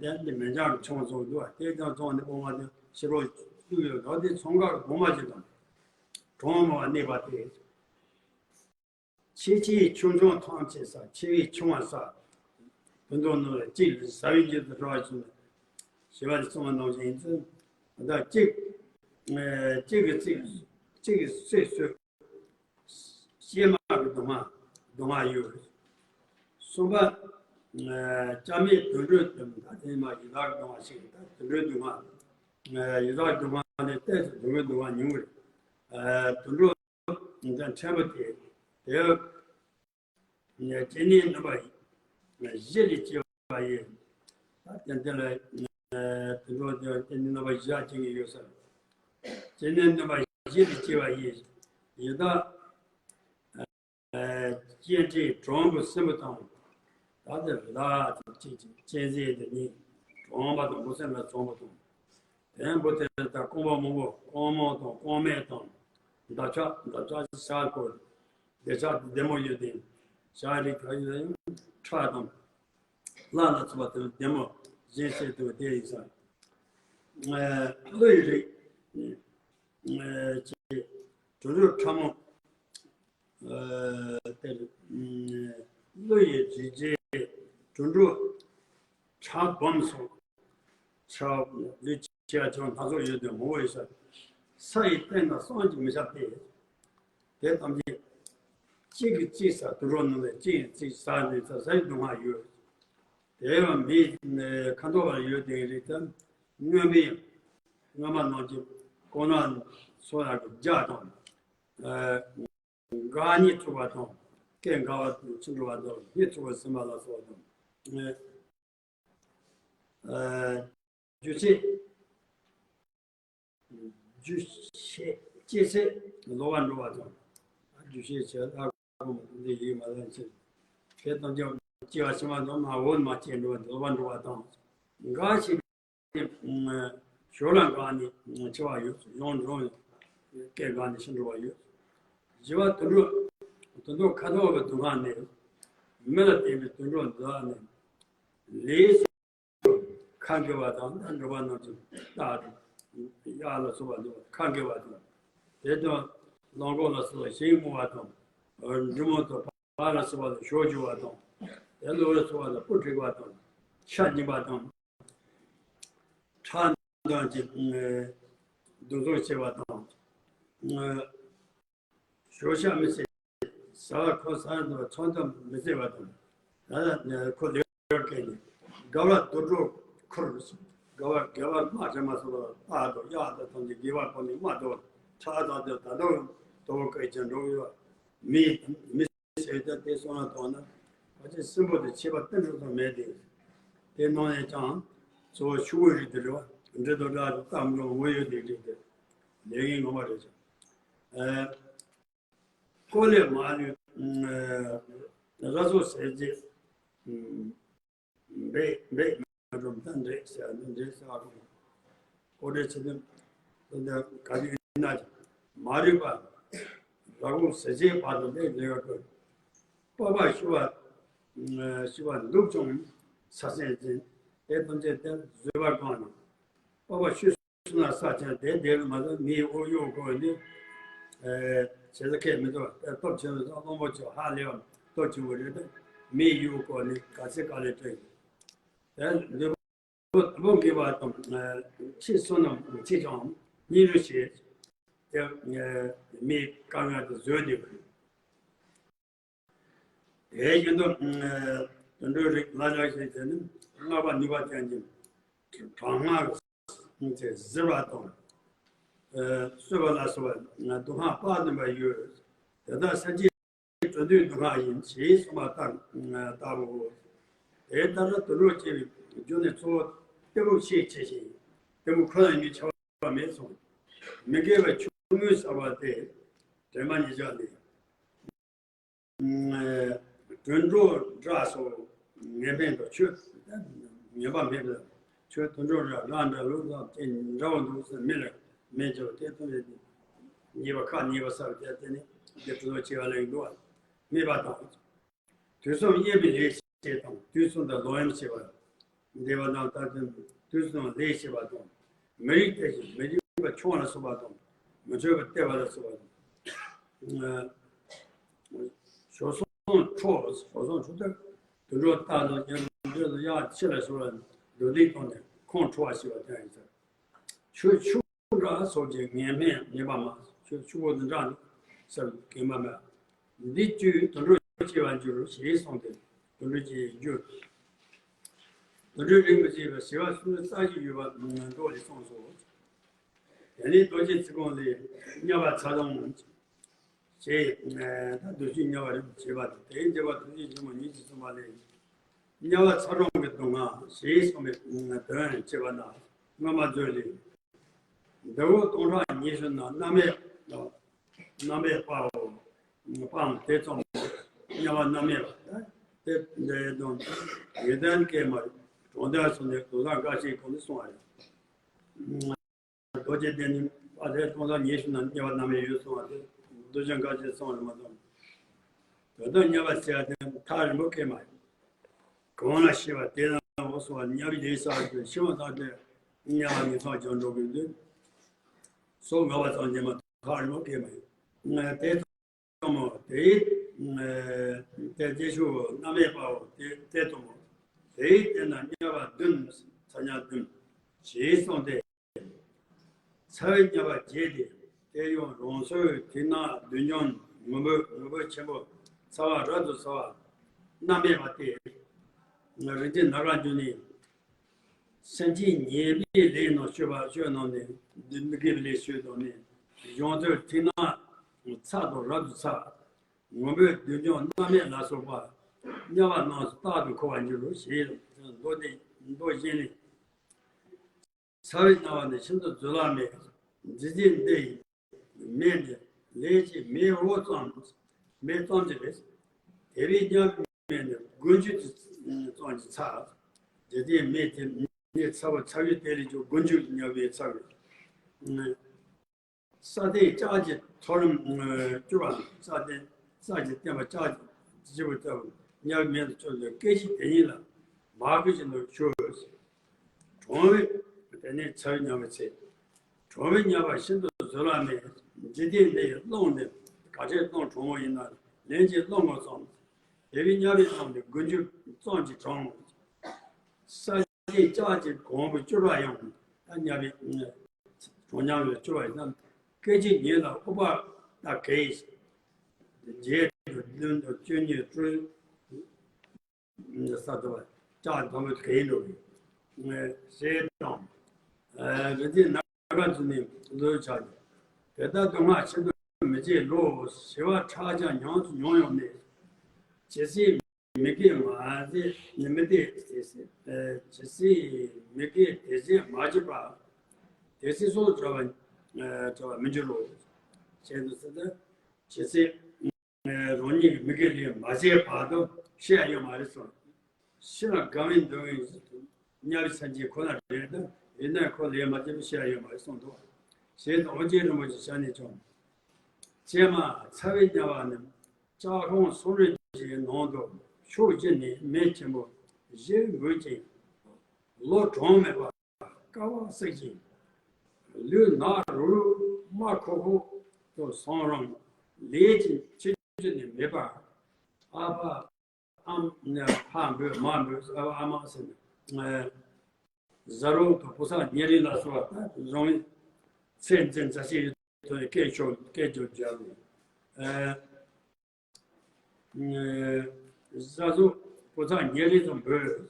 དེ་འདི་མི་འཇང་གི་ཁྱུང་ཚང་འདུག་དེ་ཀྱང་ཚང་ནི་སྦོམ་མ་དེ་ཕྱི་རོལ་བཅུག་ཡོད། ད་དེ་ཚང་འགག་གི་སྦོམ་མ་ཞིག་དང་གྲོང་མོ་བ་གནས་པ་དེ། ཆེ་ཆེའི་ཆུང་ཆུང་ཐམས་ཅད་བསགས། ཆེ་བའི་ཆུང་བ་བསགས། དུད་འགྲོ་རྣམས་ལ་གཅིག་ཟ་བའི་རྒྱུ་དུ་འགྲོ་བ་བྱུང་། ཞི་བ་གསུངས་པ་ནང་བཞིན་ཡིན་ཚུལ། ད་གཅིག་གཅིག་གི་ཚིག་གཅིག་གི་ཚིག་གསོད། གཤེད་མ་གི་སྡུག་བསྔལ་སྡུག་བསྔལ་ཡོད། གསུམ་པ། སྐྱབས་མེད་དུད་འགྲོའི་སྡུག་བསྔལ། ད་དེ་མ་ཡི་དྭགས་སྡུག་བསྔལ་ཞིག་ད་དུད་འགྲོའི་སྡུག་བསྔལ། ཡི་དྭགས་སྡུག་བསྔལ་ནི་ཏོག་ཙམ་དུད་འགྲོའི་སྡུག་བསྔལ་ཉུང་བ་རེད། དུད་འགྲོ། ཕྲན་བུ་དེ། དེ། སྐྱེ་གནས་རྣམ་པ་བཞི་ལས་སྐྱེ་བ་ཡི། ད་དེ་འདི་ལ། དུད་འགྲོ་དེ་སྐྱེ་གནས་རྣམ་པ་བཞི་སྐྱེ་གི་ཡོད་ས་རེད། སྐྱེ་གནས་རྣམ་པ་བཞི་ལས་སྐྱེ་བ་ཡི། ཡི་དྭགས། སྤྱན་འདྲེན་གྲུང་པོ་སྲིན་པོ་དང་། ད་དེ་ལ་གཅན་གཟན་དེ་གཉིས། གྲུང་པ་དང་འབུ་སྲིན་ལ་གྲུང་པོ་དང་། དེ་འབུ་དེ་ལ་ད་རྐང་པ་མང་པོ། རྐང་མོ་དང་རྐང་སྨད་དང་། འདབ་ཆགས། འདབ་ཆགས་ཤ་སྐོར། འདབ་ཆགས་ལྡེ་མོ་ཡོད་དེ། ཤ་རིགས་ག་ཡོད་ན་ཡང་ཁྲག་དང་། ལྷ་ལ་སོགས་པ་དེ་ལྡེ་མོ་གཞན་བྱེད་དུ་དེ་ཡིན་ས། ཀླུ་ཡི་རིགས། ཀྱི་དུད་འགྲོ་ཕྲ་མོ། དེ་ཀླུ་ཡི་རིགས་ཀྱི་དུད་འགྲོ་ཁྲག་སྦོམ་སོགས། ཁྲག་ལུས་ཆེ་བ་ཆུང་སྣ་ཚོགས་ཡོད་དེ་མང་པོ་ཡོད་ས། ས་ཡི་སྟེང་ན་བསམ་གྱིས་མི་ཁྱབ་སྟེ། དེ་ཐམས་ཅད་གཅིག་གིས་གཅིག་ཟ། དུད་འགྲོ་རྣམས་ལས་གཅིག་གིས་གཅིག་ཟ་ནས་ས་ས་ཡི་སྡུག་བསྔལ་ཡོད། དེ་ཡང་མིའི་ཁ་མདོག་ལ་ཡོད་དེ་རིགས་དང་། རྔོན་པའི་རྔོན་མ་རྣམས་ཀྱི་ཁོང་རྣམས་སོ་ཡག་གི་རྒྱ་དང་། འགག་སྙིང་འཚུབ་པ་དང་། སྐད་འགག་པ་དང་ཕྱི་འགྲོ་བ་དང་། སྙིང་འཚུབ་པ་སྲིན་པོ་ལ་སོགས་དང་། རྒྱུ་ཆད། རྒྱུ་ཆད། སྐྱེ་ཚད་ལོག་པར་འགྲོ་བ་དང་། རྒྱུ་ཆད་ཆད་ལ་འདི་ཡིག་མ་ལ་ཆད། དེ་དང་ཀྱང་སྐྱེ་བ་ཕྱི་མ་དང་མ་འོངས་མ་སྐྱེ་འགྲོ་བ་ལོག་པར་འགྲོ་བ་དང་། འགག་ཆད། ཞོར་ལ་འགག་ནས་འཆི་བ་ཡོད། ཡང་འགྲོ་སྐད་འགག་ནས་ཤི་འགྲོ་བ་ཡོད། བཞི་པ་དུད་འགྲོ། དུད་འགྲོ་ཁ་དོག་གི་སྡུག་བསྔལ་ནི། མི་ལ་བརྟེན་པའི་དུད་འགྲོ་འདི་ནི། ལས་སུ་ཁ་འགེལ་བ་དང་། ད་འགྲོ་བ་རྣམས་ཀྱི་རྟགས་དང་། གཡག་ལ་སོགས་པ་འདུག་ཁ་འགེལ་བ་དང་། དེ་དང་གླང་གོག་ལ་སོགས་པ་ཞིང་རྨོ་བ་དང་། འབྲི་མོ་དང་བ་ལ་སོགས་པ་ལ་ཞོ་རྒྱུ་བ་དང་། དེ་ལོ་ལ་སོགས་པ་ལ་སྤུ་འཁྲིགས་པ་དང་། ཤ་སྦྱིན་པ་དང་། ཁྲག་འདོན་གྱི་འདུ་འཛོམས་བྱེད་པ་དང་། ཞོ་ཤ་མི་བཟའ། བཟའ་བ་ཁོ་ས་དང་ཚོང་དུ་མི་བཟའ་བ་དང་། ད་ཁོ་ལེ་བར་སྐད་ནས་དགའ་བ་དུད་འགྲོ་ཁུར། དགའ་བ་དགའ་བ་དམག་ཆེན་མ་སོགས་པ་ལ་དང་གཡག་དང་ཐམས་ཅད་དགེ་བ་ཁོ་ནས་དམག་དོ། ཁྲག་དང་དེ་ད་དུང་དོ་བོ་སྐད་ཅན་འགྲོ་གི་ཡོད། མི་མི་ཟེར་ཏེ་དེ་སོང་ན་དོགས་ན། ཕལ་ཆེར་སྲིན་པོ་དེ་ཆད་པ་གཏན་གྲོགས་ཙམ་མེད་དེ། དེ་ནང་ནས་ཀྱང་གཙོ་བོ་ཆུ་བོའི་རིགས་དེ་རེད་བ། འབྲི་དོ་འདྲ་རྟ་མགྲོན་ངོ་ཡོད་དེ་རིགས་དེ་ལས་ངན་ངོ་མ་རེད་ཅང་། ཨེ། ཀོ་ལེ་མ་ལུས། ཨ། ར་ཟོ་ཟེར་རྗེས། འབེ་འབེ་མ་གྲུབ་ད་འདྲེ་ཟེར་ནི་འདྲེ་ཟེར་བ་རུང་། ཀོ་ལེ་ཆེ་དོན་དོན་དོན་ག་དུས་ཡིན་ན་མ་རིག་པ། ར་གུང་ཟེར་བྱེད་བར་དུ་ལས་ལས་ཀ་དཀོན། སྤོབས་པ་ཤུ་བ། ཤུ་བ་འདུག་ཀྱང་ས་སེམས་འཛིན། དེ་ཐམས་ཅད་དེ་བཟོད་པ་གང་ནས། སྤོབས་པ་ཤུ་སོང་ན་ས་ཆེན་དེ་དེ་ལ་མ་ཟད་མིའི་དབུགས་གཡོག་གོ་ནི། བྱེད་ས་ཁས་མི་ཐུབ་པ་དེ་སྟོབས་ཆེན་པོ་དང་གླང་པོ་ཆེ་ཧ་ལས་པ་སྟོབས་ཆེན་པོ་རེད་དེ། མིའི་དབུགས་གོ་ནི་ག་ཚད་ག་ལས་སྤྲད་ཀྱི། དེ་འདོད་པ་དང་པོ་འགེབས་པ་དང་། ཕྱི་སོ་ནམ་ཕྱི་ཀྱང་སྙིང་རུས་བྱེད། དེ་མིའི་དཀའ་ངལ་དེ་བཟོད་དེ། དེའི་རྒྱུན་དུ་དུད་འགྲོའི་རིགས་ལ་ལ་ཞིག་དེ་ནི་སྔགས་པ་ནུས་པ་ཅན་གྱི་དྲག་སྔགས་ཀྱིས་གཟིར་བ་དང་། གསོད་པ་ལ་སོགས་པ་སྡུག་བསྔལ་དཔག་ཏུ་མེད་པ་ཡོད། དེ་དག་སེམས་ཅན་གྲོང་སྡེའི་སྡུག་བསྔལ་ཡིན་ཞེས་གསུངས་པ་ལྟར་ལྟ་བུའོ། དེ་ལྟར་དུད་འགྲོ་སྐྱེ་བའི་རྒྱུ་ནི་གཙོ་བོ་གཏི་མུག་ཤས་ཆེ་ཞིང་། གཏི་མུག་ཁོ་ན་ཉིད་ཁྱབ་པ་མེད་གསུངས། མི་དགེ་བའི་ཆུང་ངུས་བསགས་པ་སྟེ། དྲན་པ་ཉིད་བྱ་ལས། དུད་འགྲོ་དགྲ་སོགས་ ངན་སྨྲས་དང་ཆོས་ངན་པ་སྨྲས་པ། ཆོས་དུད་འགྲོ་འདྲ་ར་འདྲ་ལུགས་དང་དེ་འདྲ་བོ་འདུག་ཟེར་མི་ལ་སྨྲས་ཀྱང་དེ་ལྟ་བུའི་ཉེས་པ་ཁག་ཉེས་པ་བསགས་ཏེ་དེ་ནི་དེ་གྲོགས་བྱེད་པ་ལ་འདུག་པ་སྨྲས་པ་དང་། དུས་གསུམ་གཡེང་བའི་ལས་བྱེད་དང་དུས་གསུམ་དུ་ལོག་གཡེམ་བྱེད་པ། འདས་པ་དང་ད་ལྟ་དུས་གསུམ་ལས་བྱེད་པ་དང་། མི་རིགས་གཏད་ཅིང་མི་རིགས་པ་ཆུང་བ་ལ་སོགས་པ་དང་། མི་ཆོས་པ་གཏད་པ་ལ་སོགས་པ་དང་། བྱོལ་སོང་འཕྲོག་བྱོལ་སོང་འཕྲོག་སྟེ་དུད་འགྲོ་ལྟ་དང་ཉམས་འདོད་དང་གཡག་ཕྱི་ལ་ཤོར་བ་འདོད་ལྡན་བཏང་ནས་ཁོང་ཁྲོ་བ་ཞེས་པ་དེ་ཡིན་ཟེར། ཆོས་ཆུང་འདྲ་སོགས་ཀྱི་ངན་སྨྲས་ཉེས་པ་མ་ཆོས་ཆུང་པོ་འདི་འདྲ་འདུག་ཟེར་གན་པ་མེད། འདི་བཅུས་དུད་འགྲོ་སྐྱེ་བར་འགྱུར་ཞེས་གསུངས་ཏེ་དུད་འགྲོ་སྐྱེ་བར་འགྱུར། དུད་འགྲོའི་རིགས་མི་བྱེད་པར་ཞི་བ་སུམ་ཅུ་རྩ་བཞི་ཡོད་པ་མདོ་ལས་གསུངས་སོ། དེ་ནས་རྡོ་རྗེ་ཚིག་ཀོང་ལས་དམྱལ་བ་ཚ་གྲང་ཞེས་ད་འདོད་ཆེན་དམྱལ་བ་རིམ་བྱེད་པ་དང་དེའི་འགྲེལ་པ་ཐུགས་རྗེ་ཆེན་པོ་ཉིད་ཀྱིས་གསུངས་པ་ལས། དམྱལ་བ་ཚ་གྲང་གི་སྡུག་བསྔལ་ཞེས་གསུངས་པའི་དོན་བྱེད་པ་ན་སྔ་མ་མཛོད་ལས། ཟླ་བ་སྟོང་ཕྲག་ཉི་ཤུ་ན་མནར་མེད་མནར་མེད་པའོ། པའམ་དེ་ཙམ་དམྱལ་བ་མནར་མེད་པ་དེ་འདྲའི་དོན་ཡོན་ཏན་སྐྱེས་མ་གྲོང་རྡལ་སོགས་ནས་དུག་ལྔ་འགའ་ཞིག་གོང་དུ་གསུངས་པ་རེད། རྡོ་རྗེ་གདན་ནི་ཨ་དེ་སྟོང་ཕྲག་ཉི་ཤུ་ན་དམྱལ་བ་མནར་མེད་ཡོད་གསུངས་པ་དེ་རྡོ་རྗེ་འགའ་ཞིག་གསུངས་རེད་མ་གཏོགས། དོན་དག་དམྱལ་བ་ཟེར་ཡ་དེ་ཐག་རིང་པོ་སྐྱེས་མ་རེད། གང་ལ་ཤི་བ་དེ་ན་འོ་སོགས་དམྱལ་བའི་ལས་བསགས་ཏེ་ཤི་བ་དང་དེ་དམྱལ་བ་ནི་ཐག་ཅིག་འགྲོ་དགོས་དུས། སོ་ལྔ་བ་ཙམ་གྱིས་མ་ཐག་རིང་པོ་སྐྱེས་མ་ཡོད། དེ་ཙམ་མོ་དེའི་དེ་རྗེས་ཤུལ་མནར་མེད་པའོ་དེ་དེ་ཙམ་མོ་དེའི་དེ་ན་དམྱལ་བ་བདུན་ཚ་དམྱལ་བདུན་ཞེས་གསུངས་ཏེ། ཚ་བའི་དམྱལ་བ་བརྒྱད་དེ། དེ་ཡང་རང་སོའི་མཐིང་ནག་བདུད་འཇོམས་ངུ་འབོད་ངུ་འབོད་ཆེན་པོ་ཚ་བ་རབ་ཏུ་ཚ་བ་མནར་མེད་པ་སྟེ། རིག་འཛིན་ནམ་མཁའ་འགྱུར་ནས། སེམས་ཅན་ཉེས་པའི་ལས་རྣམས་སྤྱོད་པ་སྤྱོད་རྣམས་ནི་མི་དགེ་བའི་ལས་སྤྱོད་དང་ནི་གཞན་དོན་མཐིང་ནག་ཚ་དང་རབ་ཏུ་ཚ། ངུ་འབོད་བདུད་འཇོམས་མནར་མེད་ལ་སོགས་པ་དམྱལ་བ་རྣམས་སུ་རྟག་ཏུ་འཁོར་བར་འགྱུར་རོ་ཞེས་མདོ་འདི་མདོ་གཞན་ནས། ཚ་བའི་དམྱལ་བ་ནི་ཤིན་ཏུ་འཛོལ་བ་མེད། འཇིག་རྟེན་འདི་ཡི་མེ་ནི་ལས་ཀྱི་མེ་འོ་ཙམ་མེ་ཙམ་གྱི་རེད། དེ་བས་ཀྱང་མེ་ནི་རྒུན་ཆུ་ཙམ་གྱི་ཚ། འཇིག་རྟེན་མེ་དེ་ནི་ཚ་བ་ཚ་བའི་དེ་ལས་ཀྱང་རྒུན་ཆུ་དམྱལ་བའི་ཚ་བའི། ས་སྟེང་ལྕགས་ཀྱི་ཐོ་རངས་སྐྱུར་བ། ས་སྟེང་ས་ཀྱི་སྟེང་པ་ལྕགས་ཀྱི་སྤྱི་བོ་ལྟ་བུ་དམྱལ་བའི་མེ་དང་བཅོམ་ལྡན་སྐད་ཅིག་དེ་ཉིད་ལ་མར་ཁུ་བཞིན་དུ་ཞུ། གྲང་བའི་དེ་ནས་ཚ་བའི་དམྱལ་བའི་ཚེ། གྲང་བའི་དམྱལ་བ་ཤིན་ཏུ་འཛོལ་བ་མེད། འཇིག་རྟེན་འདི་ཡི་རླུང་ནི་ག་ཚོད་རླུང་གྲང་མོ་ཡིན་ན་ལན་གཅིག་རླུང་ངོ་ཙམ། དེ་བས་དམྱལ་བའི་རླུང་ནི་རྒུན་ཆུ་ཙམ་གྱིས་གྲང་། ས་སྟེང་ལྕགས་ཀྱི་གོང་བུ་སྐྱུར་བ་ཡང་ད་དམྱལ་བའི་གྲང་དམྱལ་བའི་སྐྱུར་བ་ཡིན་ན་སྐད་ཅིག་ཉིད་ལ་ཨུ་པ་ད་གས་བརྒྱད་དང་བདུན་དང་བཅུ་གཉིས་སྤྲུལ། ས་དུ་བ་ལྕགས་དམ་པོ་གས་འགྲོ་བའི་ཞེས་དང་། རིག་འཛིན་ནམ་མཁའ་འགྱུར་ནས་ལོས་ཆགས་ཏེ། དེ་ལྟར་སྡུག་བསྔལ་ཆེན་པོ་མི་བྱེད་ལོ། ཞི་བ་ཕྲག་བརྒྱ་ཉམས་སུ་མྱོང་ཡང་མེད། ཇི་སྲིད་མི་དགེ་མ་བྱས་མི་དགེ་ཇི་སྲིད་མི་དགེ་དེ་བཞིན་མ་བྱས་པ། དེ་སྲིད་སྲོག་བྲལ་བ་བྲལ་བར་མི་འགྱུར་རོ། ཞེས་དུ་ཟེར་ཏེ། ཇི་སྲིད་རང་ཉིད་ཀྱི་མི་དགེ་ལས་མ་བྱས་བར་དུ་ཤི་ཡ་ཡོད་མ་རེད་གསུངས། ཤི་ལ་དགའ་བའི་འདོད་པའི་དམྱལ་བའི་སེམས་ཅན་ཁོ་ན་རེད་དམ། ཡིན་ནའི་ཁོ་ལས་མ་བྱས་པ་ཤི་ཡ་ཡོད་མ་རེད་གསུངས་འདུག་ཞེས་དང་ཨོ་རྒྱན་རིན་པོ་ཆེ་ཞལ་ནས་ཀྱང་། ཀྱེ་མ་ཚ་བའི་དམྱལ་བ་ནི་ལྕགས་ཁང་སོང་རིམ་གྱི་ནང་དུ་ཕྱོགས་བཅུ་ནས་མེ་ཆེན་པོ་བཞིར་འགུལ་ཅིང་། ལོ་གྲངས་མེད་པ་དཀའ་བ་བསྲེག་ཅིང་། ལུས་ནག་རུལ་རྨ་ཁོག་ཁོག་ཏུ་སོང་རུང་ལས་ཀྱི་ཕྱི་བཅུ་ནས་མེད་པར། ཨ་ཕ་ཨམ་ཕ་འབོད་མ་འབོད་ཨ་ཕ་ཨ་མ་ཟེར་ནས། བཟའ་རོགས་དང་བུ་ཚ་ཉེ་རིང་ལ་སོགས་པ་རང་ཚེ་འཛིན་མཛའ་བཤེས་ཡོད་དོ་སྐད་ཆོག་སྐད་ཆོག་རྒྱག་རུང་། བཟའ་ཟུར་བུ་ཚ་ཉེ་རིང་དུ་འབོད།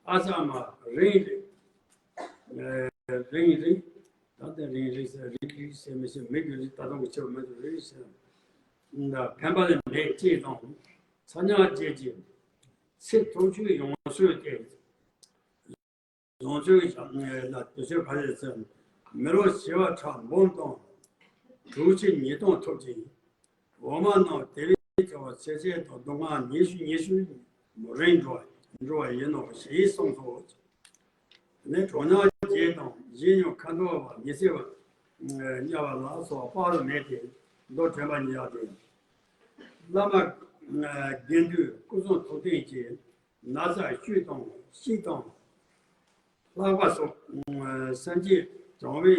ཨ་ཙ་མ་རིང་རིང་། རིང་རིང་། ད་ལྟ་རིང་རིང་ཟེར་རིང་རིང་ཟེར་མི་ཟེར་མི་གི་རིང་ད་དུང་གི་ཆེ་བ་མི་འདུག་རིང་ཟེར། འཕེན་པ་ལས་མེད་ཅེས་དང་། ཚ་དམྱལ་བརྒྱད་ཀྱི་ཚེ་ཐུང་ཆུང་ཡོངས་སུ་སྟེ། ལོངས་སྤྱོད་ཀྱི་ལ་དུས་ཚོད་ག་ཚོད་ཟེར། མི་རོ་བྱེ་བ་ཕྲག་འབུམ་སྟོང་དྲུག་ཅུ་ཉིས་སྟོང་ཐུབ་ཅིང་། འོ་མ་རྣམས་དེ་བས་ཀྱང་ཚེ་ཚད་དང་སྡུག་བསྔལ་ཉི་ཤུ་ཉི་ཤུ་རིང་འགྲོ། འགྲོ་བ་ཡིན་ནོ་ཞེས་གསུངས་སོ། དེ་ནས་གྲོང་ཉག་བརྒྱད་དང་བཞི་ཉོ་ཁ་འདོགས་པ་ཉི་ཚེ་བ་དམྱལ་བ་ལ་སོགས་དཔག་ཏུ་མེད་དེ་མདོ་དྲན་པ་ཉིད་ཡང་སྟེ། བླ་མ་དགེ་འདུན་སྐུ་གསུང་ཐུགས་རྟེན་གྱི་ན་ཚ་བཅུད་དང་ཤིག་དང་། ལྷགས་པ་སོགས་སེམས་ཅན་གྲོང་བའི་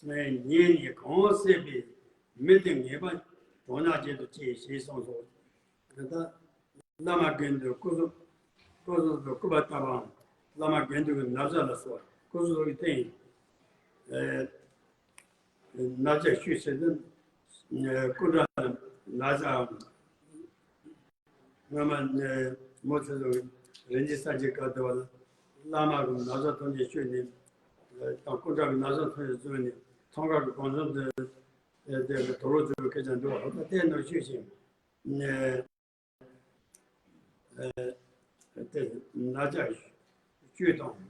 ཉེན་ནི་གང་སེལ་བའི་མི་དེ་ངེས་པ་གྲོང་ཉག་བརྒྱད་དུ་སྐྱེ་ཞེས་གསུངས་སོ། ད་བླ་མ་དགེ་འདུན་སྐུ་གསུང་སྐུ་གསུང་ཐུགས་སྐུར་པ་བཏབ་པའམ་བླ་མ་དགེ་འདུན་གྱི་ན་བཟའ་ལ་སོགས་སྐུ་གསུང་ཐུགས་ཀྱི་རྟེན། ན་བཟའ་བཅུད་ཟེར་དུས་སྐུ་འདྲ་ན་བཟའ། སྔོན་མ་ནས་མོ་ཚོས་རིན་ཆེན་གསེར་གྱི་སྐབས་དུ་བ་ལ་བླ་མ་གི་ན་བཟའ་ཐམས་ཅད་བཅུད་ནས་དང་སྐུ་འདྲ་གི་ན་བཟའ་ཐམས་ཅད་བཅུད་ནས་ཐང་ག་གི་གང་བྱུང་དུ་དེ་དུག་ལོག་བཅུག་པའི་སྐད་ཆ་འདུག་བ། ད་ལྟའི་ནང་ཤོད་ཅིང་ནས་དེ་ན་བཟའ་བཅུད་དང་།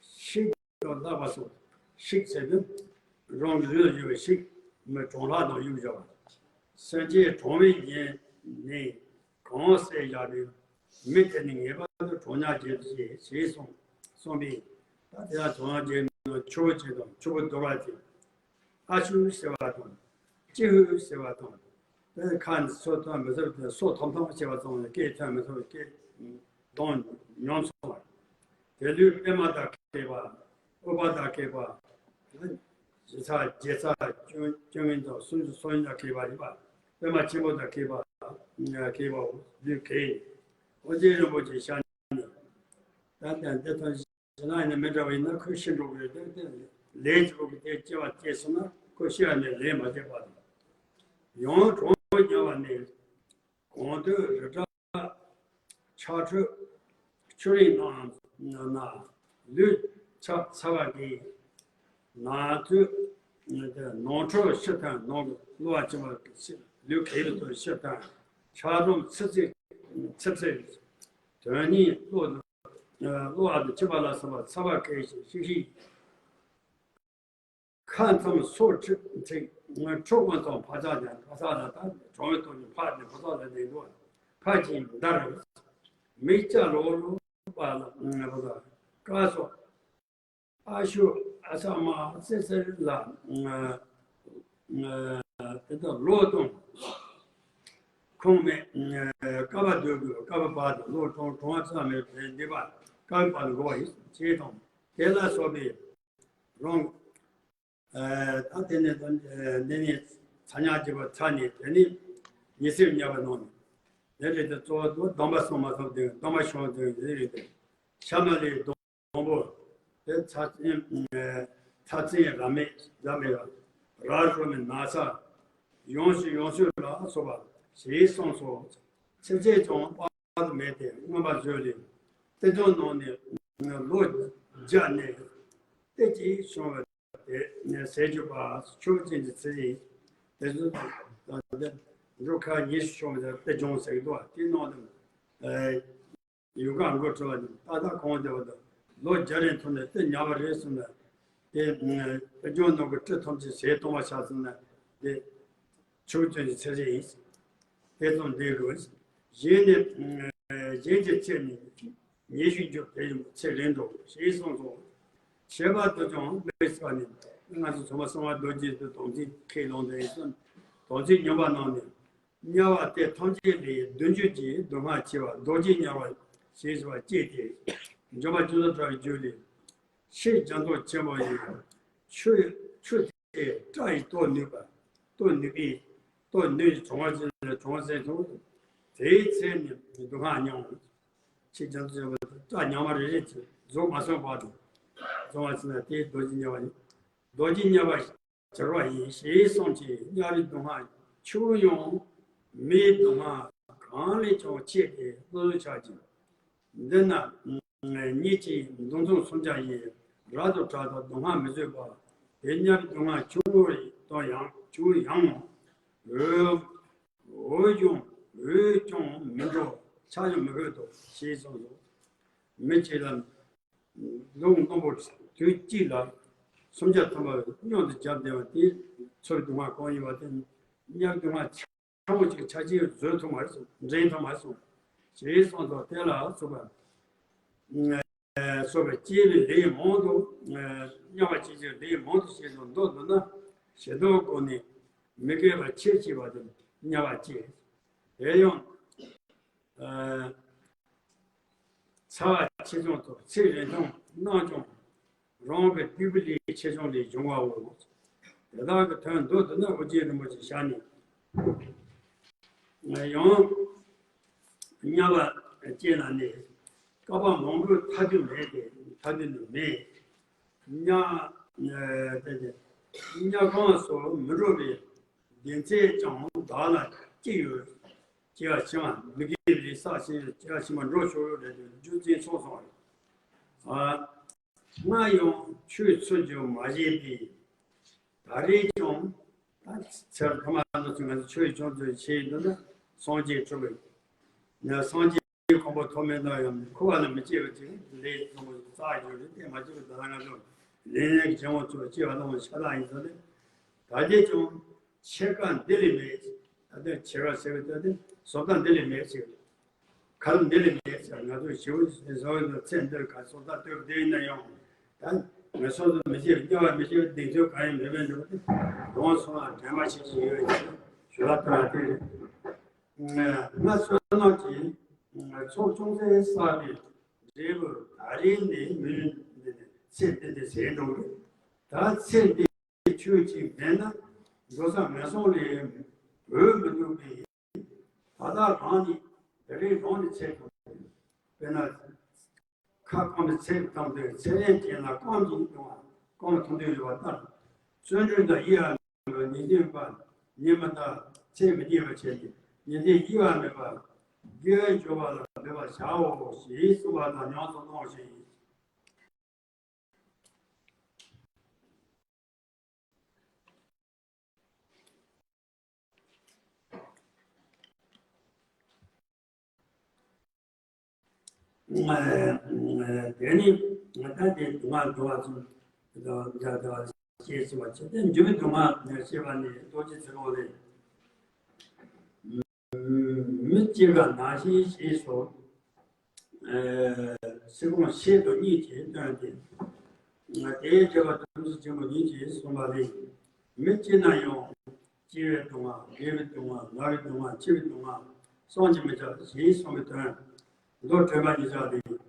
ཤིག་དང་ལྷགས་པ་སོགས། ཤིག་ཟེར་དུས་རང་གི་ལུས་ལ་ཡོད་པའི་ཤིག་མི་གྲང་ལྷགས་དང་གཡུག་བཞག་པ། སེམས་ཅན་གྲོང་བའི་ཉེན་ནི་གང་སེལ་བཞག་པའི་མི་དེ་ནི་ངེས་པར་དུ་གྲོང་ཉག་བརྒྱད་དུ་སྐྱེ་ཞེས་གསུངས་གསུངས་པས། ད་དེ་ལ་གྲོང་ཉག་བརྒྱད་ནི་ཆུ་བོ་ཆེ་དང་ཆུ་བོ་རྡོལ་བ་ཆེ། ཨ་ཤུ་ཟེར་བ་དང་། ཅི་ཧུ་ཟེར་བ་དང་། དེ་ཁ་ནས་སོ་ཐོན་མི་ཐོན་དེ་སོ་ཐམ་ཐམ་བྱེད་པ་ཙམ་ལས་སྐད་ཐོན་མི་ཐོན་པའི་སྐད་གདངས་ཉམས་སོང་བ། དེ་ལུས་པད་མ་དང་འཁེལ་བ། ཨུཏྤལ་དང་འཁེལ་བ། ཞི་ཚགས་ཇེ་ཚགས་སྤྱོད་སྤྱོད་ངན་དང་སུམ་ཅུ་སོ་གཉིས་དང་འཁེལ་བ་ཡིན་པ། པད་མ་ཆེན་པོ་དང་འཁེལ་བ། འཁེལ་བའོ་ལུས་འཁེལ། ཨོ་རྒྱན་རིན་པོ་ཆེའི་ཞལ་ནས། ད་ལྟ་འདི་ཐོན། ཞེ་ན་ནི་མི་འདྲ་བ་ཡིན་ན་ཁོས་ཤི་འགྲོ་གི་ཡོད་དེ། ལས་ཀྱི་བུ་གི་དེ་སྐྱེ་བ་སྐྱེས་སོང་ན་ཁོས་ཤི་བ་ནས་ལས་མ་བྱས་པ་དང་། ཡང་གྲོང་ཉག་བརྒྱད་ནི་གང་དུ་རི་བྲག་ཆར་འཕྲོད་ཆུ་རིང་རྣམས་ན་ལུས་ཆགས་ཚ་བ་གིས་ནང་དུ་ནང་ཁྲོལ་ཤི་ཐལ། ནང་གི་གློ་བ་ཆེན་པོ་ལུས་འཁེལ་དུ་ཤི་ཐལ། ཆགས་རུམ་ཚིབ་ཚིབ་ཚིབ་ཚིབ། དོན་ནི་གློ་གློ་བ་དང་མཆིན་པ་ལ་སོགས་པ་ཚ་བ་སྐྱེ་ཞིང་ཤིག་ཤིག། ཁ་མཚམས་སོར་ཁྲིག་ཁྲིག། ཁྲོ་དབང་ཐང་ཕ་ཚ་དང་ཕ་ཚ་ལ་དང་གྲོང་བའི་ཐོག་ནས་ཕར་ནས་ཕ་ཚ་ལ་ནས་འགྲོ། ཕ་ཆིན་འདར། མིག་ལྕགས་ལོག་ལོག་པ་ལ་ཕ་ཚ་ཀ་སོགས། ཨ་ཤུ་ཨ་ས་མ་སེ་སེ་ལ་དེ་དག་ལོ་དང་ཁོང་མེད། ཀ་བ་སྡོད་དགོས། ཀ་བ་བར་དུ་ལོ་གྲོང་གྲོང་བ་ཚ་མེད་པའི་འདི་པ་ཀ་བའི་བར་དུ་འགོ་བ་ཡིན་ཅེས་དང་དེ་ལ་སོགས་པའི་རང་། ད་དེ་ནས་ད་འདི་ནས་ཚ་ཉག་བྱེད་པ་ཚ་ནས་དེ་ནས་ཉི་ཚེ་བར་དམྱལ་བ་ནང་ནས་དེ་རེད་དེ། གཙོ་བོ་དུ་སྡོམ་པ་སྲུང་མ་ཐུབ་དེ་སྡོམ་པ་ཤོར་དེ་རེད་དེ། ཤ་མ་ལའི་སྡོང་པོ་དེ་ཚ་ཚིང་ཚ་ཚིང་ར་མེད་ར་མེད་ར་རོ་མེད་ན་ཚ་ཡོངས་སུ་ཡོངས་སུ་ལ་སོགས་པ་ཞེས་གསུངས་སོ། ཚེ་ཚད་ཀྱང་དཔག་ཏུ་མེད་དེ་མངོན་པར་བརྗོད་ལས་ཏེ་ཚོ་ནང་ནས་ལོ་བརྒྱ་ནས་ཏེ་གཅིག་བྱུང་བ་དེ་ཟས་གཅོད་པ་ཆོས་ཅན་གྱི་ཚེ་ཡིན། དེ་ཚོ་དང་དེ་འགྲོ་ཁ་ཉེས་སུ་བྱུང་བ་ཏེ་སྦྱོང་ཟེར་གྱི་འདུག་བ། དེ་ནང་དུ་ཡུལ་གང་མགོ་ཁྲི་བ་དང་ཏག་ཏག་གོང་དེ་བ་དང་ལོ་བརྒྱ་རེ་ཐོན་ནས་ཏེ་ཉམས་པ་རེད་གསུངས་ནས་དེ་ཏེ་སྦྱོང་ནང་གི་སྤྲི་ཐམས་ཅད་ཟས་གཏོང་བ་བྱ་གསུངས་ནས་དེ། ཆོས་ཅན་གྱི་ཚེ་རིང་། དེ་ཙམ་བསྡད་དགོས། གཞན་ནི། གཞན་གྱི་ཚེ་ནི་ཉེ་ཞིང་འགྱུར་དེ་ཡང་ཚེ་རིང་འགྲོ་ཞེས་གསུངས་སོ། ཁྱད་པར་དུ་ཀྱང་དམིགས་པ་ནི་ང་ཚོ་ཚང་མ་གསང་བ་རྡོ་རྗེ་དང་དམ་ཚིག་ཁས་བླངས་ཏེ་ཡིན་ཙང་དམ་ཚིག་ཉམས་པ་རྣམས་ནི་དམྱལ་བ་དེ་ཐམས་ཅད་ལས་བདུན་ཅུ་གྱི་སྡུག་བསྔལ་ཆེ་བ་རྡོ་རྗེ་དམྱལ་བ་ཞེས་པ་སྐྱེས་ཏེ། འཇོམས་པ་ཀུན་ལ་གྲགས་པའི་རྒྱུད་ལས། ཕྱིར་རྒྱ་མཚོ་ཆེན་པོ་ཡི་ཆུ་ཆུ་དེ་སྐྲ་ཡིས་གཏོར་ནུས་པ། གཏོར་ནུས་པའི་གཏོར་ནུས་ཀྱི་གྲོང་བ་ཅན་ལ་གྲོང་བ་ཟེར་དུས་དེའི་ཚེ་ནི་སྡུག་བསྔལ་མྱོང་། ཕྱིར་རྒྱ་མཚོ་ཆེན་པོ་དེ་སྐྲ་ཉག་མ་རེ་རེ་ཅིག་རྫོགས་མ་སོང་བར་དུ་རྫོགས་པ་ཅིག་ན་དེའི་རྡོ་རྗེ་དམྱལ་བ་ཡིན། རྡོ་རྗེ་དམྱལ་བ་གྱུར་པ་ཡིན་ཞེས་གསུངས་ཀྱི་དམྱལ་བའི་སྡུག་བསྔལ་ཆེ་བོ་ཡང་མིའི་སྡུག་བསྔལ་གང་ལས་ཀྱང་ཆེ་སྟེ་བློ་ཆགས་ཀྱི། འདི་ན་ཉིད་ཀྱི་མདུང་ཐུང་སུམ་བརྒྱ་ཡིས་རབ་ཏུ་བསྒྲགས་དང་སྡུག་བསྔལ་མི་བཟོད་པ། དེ་དམྱལ་བའི་སྡུག་བསྔལ་ཆུང་ངུ་དང་ཡང་ཆུང་ཡང་འོད་འོད་ཀྱང་འོད་ཀྱང་མི་འགྲོ་ཆགས་ཀྱང་མི་འོད་དོ་ཞེས་གསུངས་སོ། མི་གཅིག་ལ་མདུང་རྣོན་པོ་དུས་གཅིག་ལ་སུམ་བརྒྱ་ཐམ་པ་མཉམ་དུ་བརྒྱབ་བསྡད་པ་དེ་ཚུར་སྡུག་བསྔལ་གང་ཡིན་པ་དེ་དམྱལ་བའི་སྡུག་བསྔལ། ཕྲ་མོ་གཅིག་ཆ་ཆེ་བཟོ་ཐུབ་མ་སོང་། འདྲེན་ཐུབ་མ་སོང་། ཞེས་གསུངས་སོ། དེ་ལ་སོགས་པ་སོགས་པའི་སྐྱེས་པའི་ལས་མང་དུ། བསྙེན་པ་བྱེད་ཀྱི་ལས་མང་དུ་བྱས་སོ། མདོར་བསྡུ་ན་ཞེ་སྡང་སྒོ་ནས་མི་དགེ་བ་ཆེར་བྱས་པ་དེ་བསྙེན་པ་བྱེད། དེ་ཡང་ཚ་བ་ཆེ་ཆུང་དང་ཚེ་རིང་ཐུང་རྣམས་ཀྱང་རང་གི་སྡིག་པའི་ལས་ཆེ་ཆུང་ལས་བྱུང་བའོ། དེ་དག་གི་དོན་མདོར་བསྡུ་ན་ཨོ་རྒྱན་རིན་པོ་ཆེ་ཞལ་ནས། ཡང་བསྙེན་པ་བྱེད་ན་ནི་བསྐལ་པ་མང་པོའི་མཐའ་དོན་མེད་དེ། མཐའ་དོན་དུ་མེད། བསྙེན་བསྙེན་ཁང་སོགས་མི་འགྲོ་བའི་སྡེ་ཚན་ཀྱང་བདག་ལ་ཅི་ཡོད། སྐྱེ་བ་ཕྱི་མ་མི་དགེ་བའི་ལས་བསགས་ཤིང་སྐྱེ་བ་ཕྱི་མ་འགྲོ་ཆོག་ཡོད་རེད་དེ་རྒྱུ་མཚན་ཆོག་སོང་རེད། ང་ཡང་ཆོས་ཚུལ་འཇུག་མ་བྱས་པས། ད་རེས་ཀྱང་ད་ཚེ་ཐ་མ་ལ་ཚུལ་ང་ཚོ་ཆོས་ཆུང་ཚོས་བྱས་འདུག་ན་སངས་རྒྱས་འགྲུབ་པའི་ན་སངས་རྒྱས་གོ་འཕང་ཐོབ་མེད་ན་ཡང་འཁོར་བ་ལ་མི་སྐྱེ་བ་ཅིག་ལས་བཟང་པོ་ཞིག་བསགས་ཡོད་རེད། དེ་མ་བྱས་པ་ད་ང་ཚོ་ལས་ངན་གྱི་བྱ་བ་ཚོ་སྐྱེ་བ་ལོངས་ཤ་སྟག་ཡིན་ས་རེད། ད་རེས་ཀྱང་ཕྱེད་ཀ་འདི་ལས་མེད། ད་ལྟ་ཕྱེད་ཀ་ཟེར་བའི་ད་ལྟ་བཟོ་ལྟ་འདི་ལས་མེད་ཟེར། ཁ་ལ་འདི་ལས་མེད་ཟེར། ང་ཚོས་ཞི་བ་ཞིག་བཟོ་བའི་ཚེ་འདིར་ག་བཟོ་ལྟ་ལྟོས་པ་དེ་ཡིན་ན་ཡང་། ད་ངས་སོ་སོ་མི་བྱེད་བསྙེན་པ་མི་བྱེད་པའི་གདེང་ཚོད་གང་ཡང་མེད་པའི་འགྲོ་དེ་གདོང་སོང་ལ་དྲན་པ་བྱེད་བཞིན་ཡོད་ཅེས་ཞུ་ལ་བཏང་དེ་རེད། ང་བསོད་ནམས་ཀྱིས་ཚོགས་ཅུང་ཟད་བསགས་པའི་འབྲས་བུ་ད་རེས་ནས་མི་ཚེ་འདི་ནས་ཟད་འགྲོ་གི། ད་ཚེ་འདི་ཆོས་ཅིག་མེད་ན་འགྲོ་ས་ངན་སོང་ལས་འོས་མི་འདུག་པས། ད་ལྟ་རང་ནི་དེ་རིང་རང་ནི་ཚེ་དང་། དཔེར་ན་ཁ་སྐོམ་པའི་ཚེ་དང་དེ་ཚེ་ཡན་ཅན་ལ་སྐོམ་གྱིས་གཏོང་བ་སྐོམ་མཐོང་དུས་ཡོད་པ་ལྟར། བརྩོན་འགྲུས་དང་ཡིད་ཨ་ལོ་ཉིན་བདུན་པ་ཉི་མ་དང་ཚེ་མི་སྐྱེ་བ་བྱས་ཏེ་ཉིན་མཚན་གཡོ་བ་མེད་པར་དགེ་བའི་འབྱོར་པ་ལ་འབད་པར་བྱའོ་ཞེས་གསུངས་པ་དང་ཉམས་སུ་བླང་ཞིང་། དེ་ནི་ད་དེ་སྡུག་བསྔལ་སྡུག་བསྔལ་གསུམ་དང་འདྲ་འདྲ་བ་ཤེས་ཟིན་པ་བྱས་ཏེ་འཇུག་པའི་སྡུག་བསྔལ་ཤེས་པ་ནི་རྡོ་རྗེ་ཚེ་དབང་ལས། མི་སྐྱེ་རྒ་ན་འཆིའི་རྗེས་སུ། ཚེ་གང་ཤེས་དང་གཉིས་ཀྱིས་སྟོན་ཏེ། དེའི་རྒྱལ་བ་ཐམས་ཅད་མཁྱེན་པ་ཉིད་ཀྱིས་གསུངས་པ་ལས། མི་སྐྱེ་ན་ཡང་སྐྱེ་བའི་སྡུག་བསྔལ་རྒས་པའི་སྡུག་བསྔལ་ན་བའི་སྡུག་བསྔལ་འཆི་བའི་སྡུག་བསྔལ་བསམ་གྱིས་མི་ཁྱབ་ཞེས་གསུངས་པའི་དོན། མདོར་དྲན་པ་ཉིད་ཀྱང་ལས།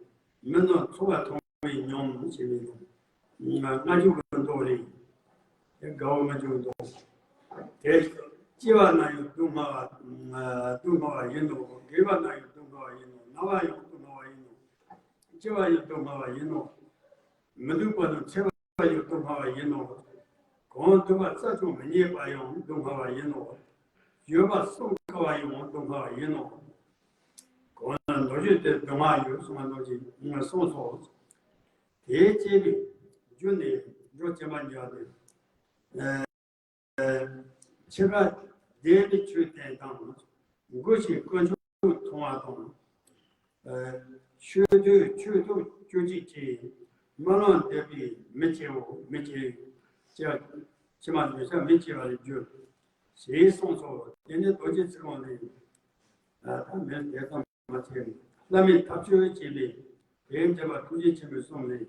མི་རྣམས་འཚོ་བ་ཐོང་བའི་ཉམས་ཞེས་པའི་ལྔ་བཅུ་གི་མདོ་རེད། དེ་དགའ་བོ་ལྔ་བཅུ་གི་མདོ། དེ་སྐྱེ་བ་ན་ཡང་སྡུག་བསྔལ་བ། སྡུག་བསྔལ་བ་ཡིན་ནོ། རྒས་པ་ན་ཡང་སྡུག་བསྔལ་བ་ཡིན་ནོ། ན་བ་ཡང་སྡུག་བསྔལ་བ་ཡིན་ནོ། སྐྱེ་བ་ཡང་སྡུག་བསྔལ་བ་ཡིན་ནོ། མི་སྡུག་པ་དང་ཚེ་བ་ཡང་སྡུག་བསྔལ་བ་ཡིན་ནོ། གང་སྡུག་པ་རྩ་ཅུང་མི་རྙེད་པ་ཡང་སྡུག་བསྔལ་བ་ཡིན་ནོ། ཡོད་པ་གསུམ་ཀ་བ་ཡང་སྡུག་བསྔལ་བ་ཡིན་ནོ། གང་ལ་མདོ་རྒྱུད་དེ་སྡུག་བསྔལ་ཡོད་གསུངས་པ་ནང་བཞིན་གསུངས་སོ། དེའི་སྐྱེས་པའི་རྒྱུ་ནི་འགྲོ་སྐྱེ་མ་འགྱུར་ཏེ། ཕྱི་ཁ་བདེ་བའི་ཆོས་བསྟན་དང་། མགུ་ཞིང་དཀོན་མཆོག་མཐོང་བ་དང་། ཆོས་སྡུད་ཆོས་སྡུད་བཅུ་གཅིག་གིས། རྨི་ལམ་འདས་པའི་མི་སྐྱེའོ། མི་སྐྱེ་ཕྱི་མ་འདོད་ཆགས་མི་སྐྱེ་བར་འགྱུར། ཞེས་གསུངས་སོ། དེ་ནས་རྡོ་རྗེ་ཚེ་དབང་ལས། ད་མེད་དེ་ཙམ་མ་ཚད། བླ་མའི་ཐབས་ཆོས་ཀྱི་ལས། དེའི་འགྲེལ་པ་ཐུགས་རྗེ་ཆེན་པོའི་གསུང་ལས།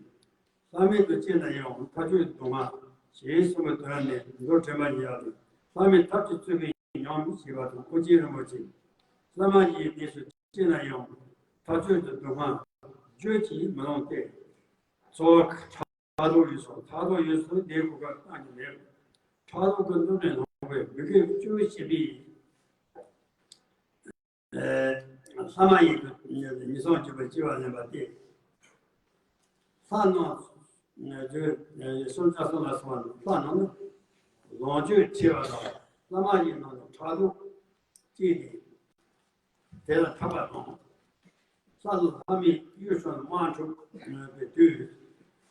བླ་མེད་དུ་སྐྱེས་ན་ཡང་ཐབས་ཆོས་སྡུག་བསྔལ་ཞེས་གསུངས་པའི་དོན་ནི་མདོར་དྲན་པ་ཉིད་ཡང་། བླ་མའི་ཐབས་ཀྱིས་གཙོས་པའི་ཉམས་ཞེས་པ་དང་ཨོ་རྒྱན་རིན་པོ་ཆེ། བླ་མ་ཡི་གནས་སུ་སྐྱེས་ན་ཡང་ཐབས་ཆོས་ཀྱི་སྡུག་བསྔལ་བརྗོད་ཀྱིས་མི་ལང་སྟེ། འཚོ་བ་ཕྲག་དོག་ཡོད་སོགས་ཕྲག་དོག་ཡོད་སོགས་དེའི་གོ་སྐབས་བཏང་གི་མེད། ཕྲག་དོག་གི་གནོད་པས་ལངས་པའི་མི་དགེ་བཅུ་བྱེད་པའི། ལྷ་མ་ཡིན་དུ་ཉེས་སོང་བཅུ་པ་སྐྱེ་བ་ལེན་པ་སྟེ། ལྷ་རྣམས་སུམ་རྩ་གསུམ་ལ་སོགས་པ་ལྷ་རྣམས་ནི་ལོངས་སྤྱོད་ཆེ་བ་དང་ལྷ་མ་ཡིན་རྣམས་ནི་ཕྲག་དོག་སྐྱེས་ཏེ། དེ་ལ་འཐབ་པ་དང་། ས་ལ་ལྷ་མིན་གཡུལ་ས་དམག་འཁྲུག་པའི་དུས།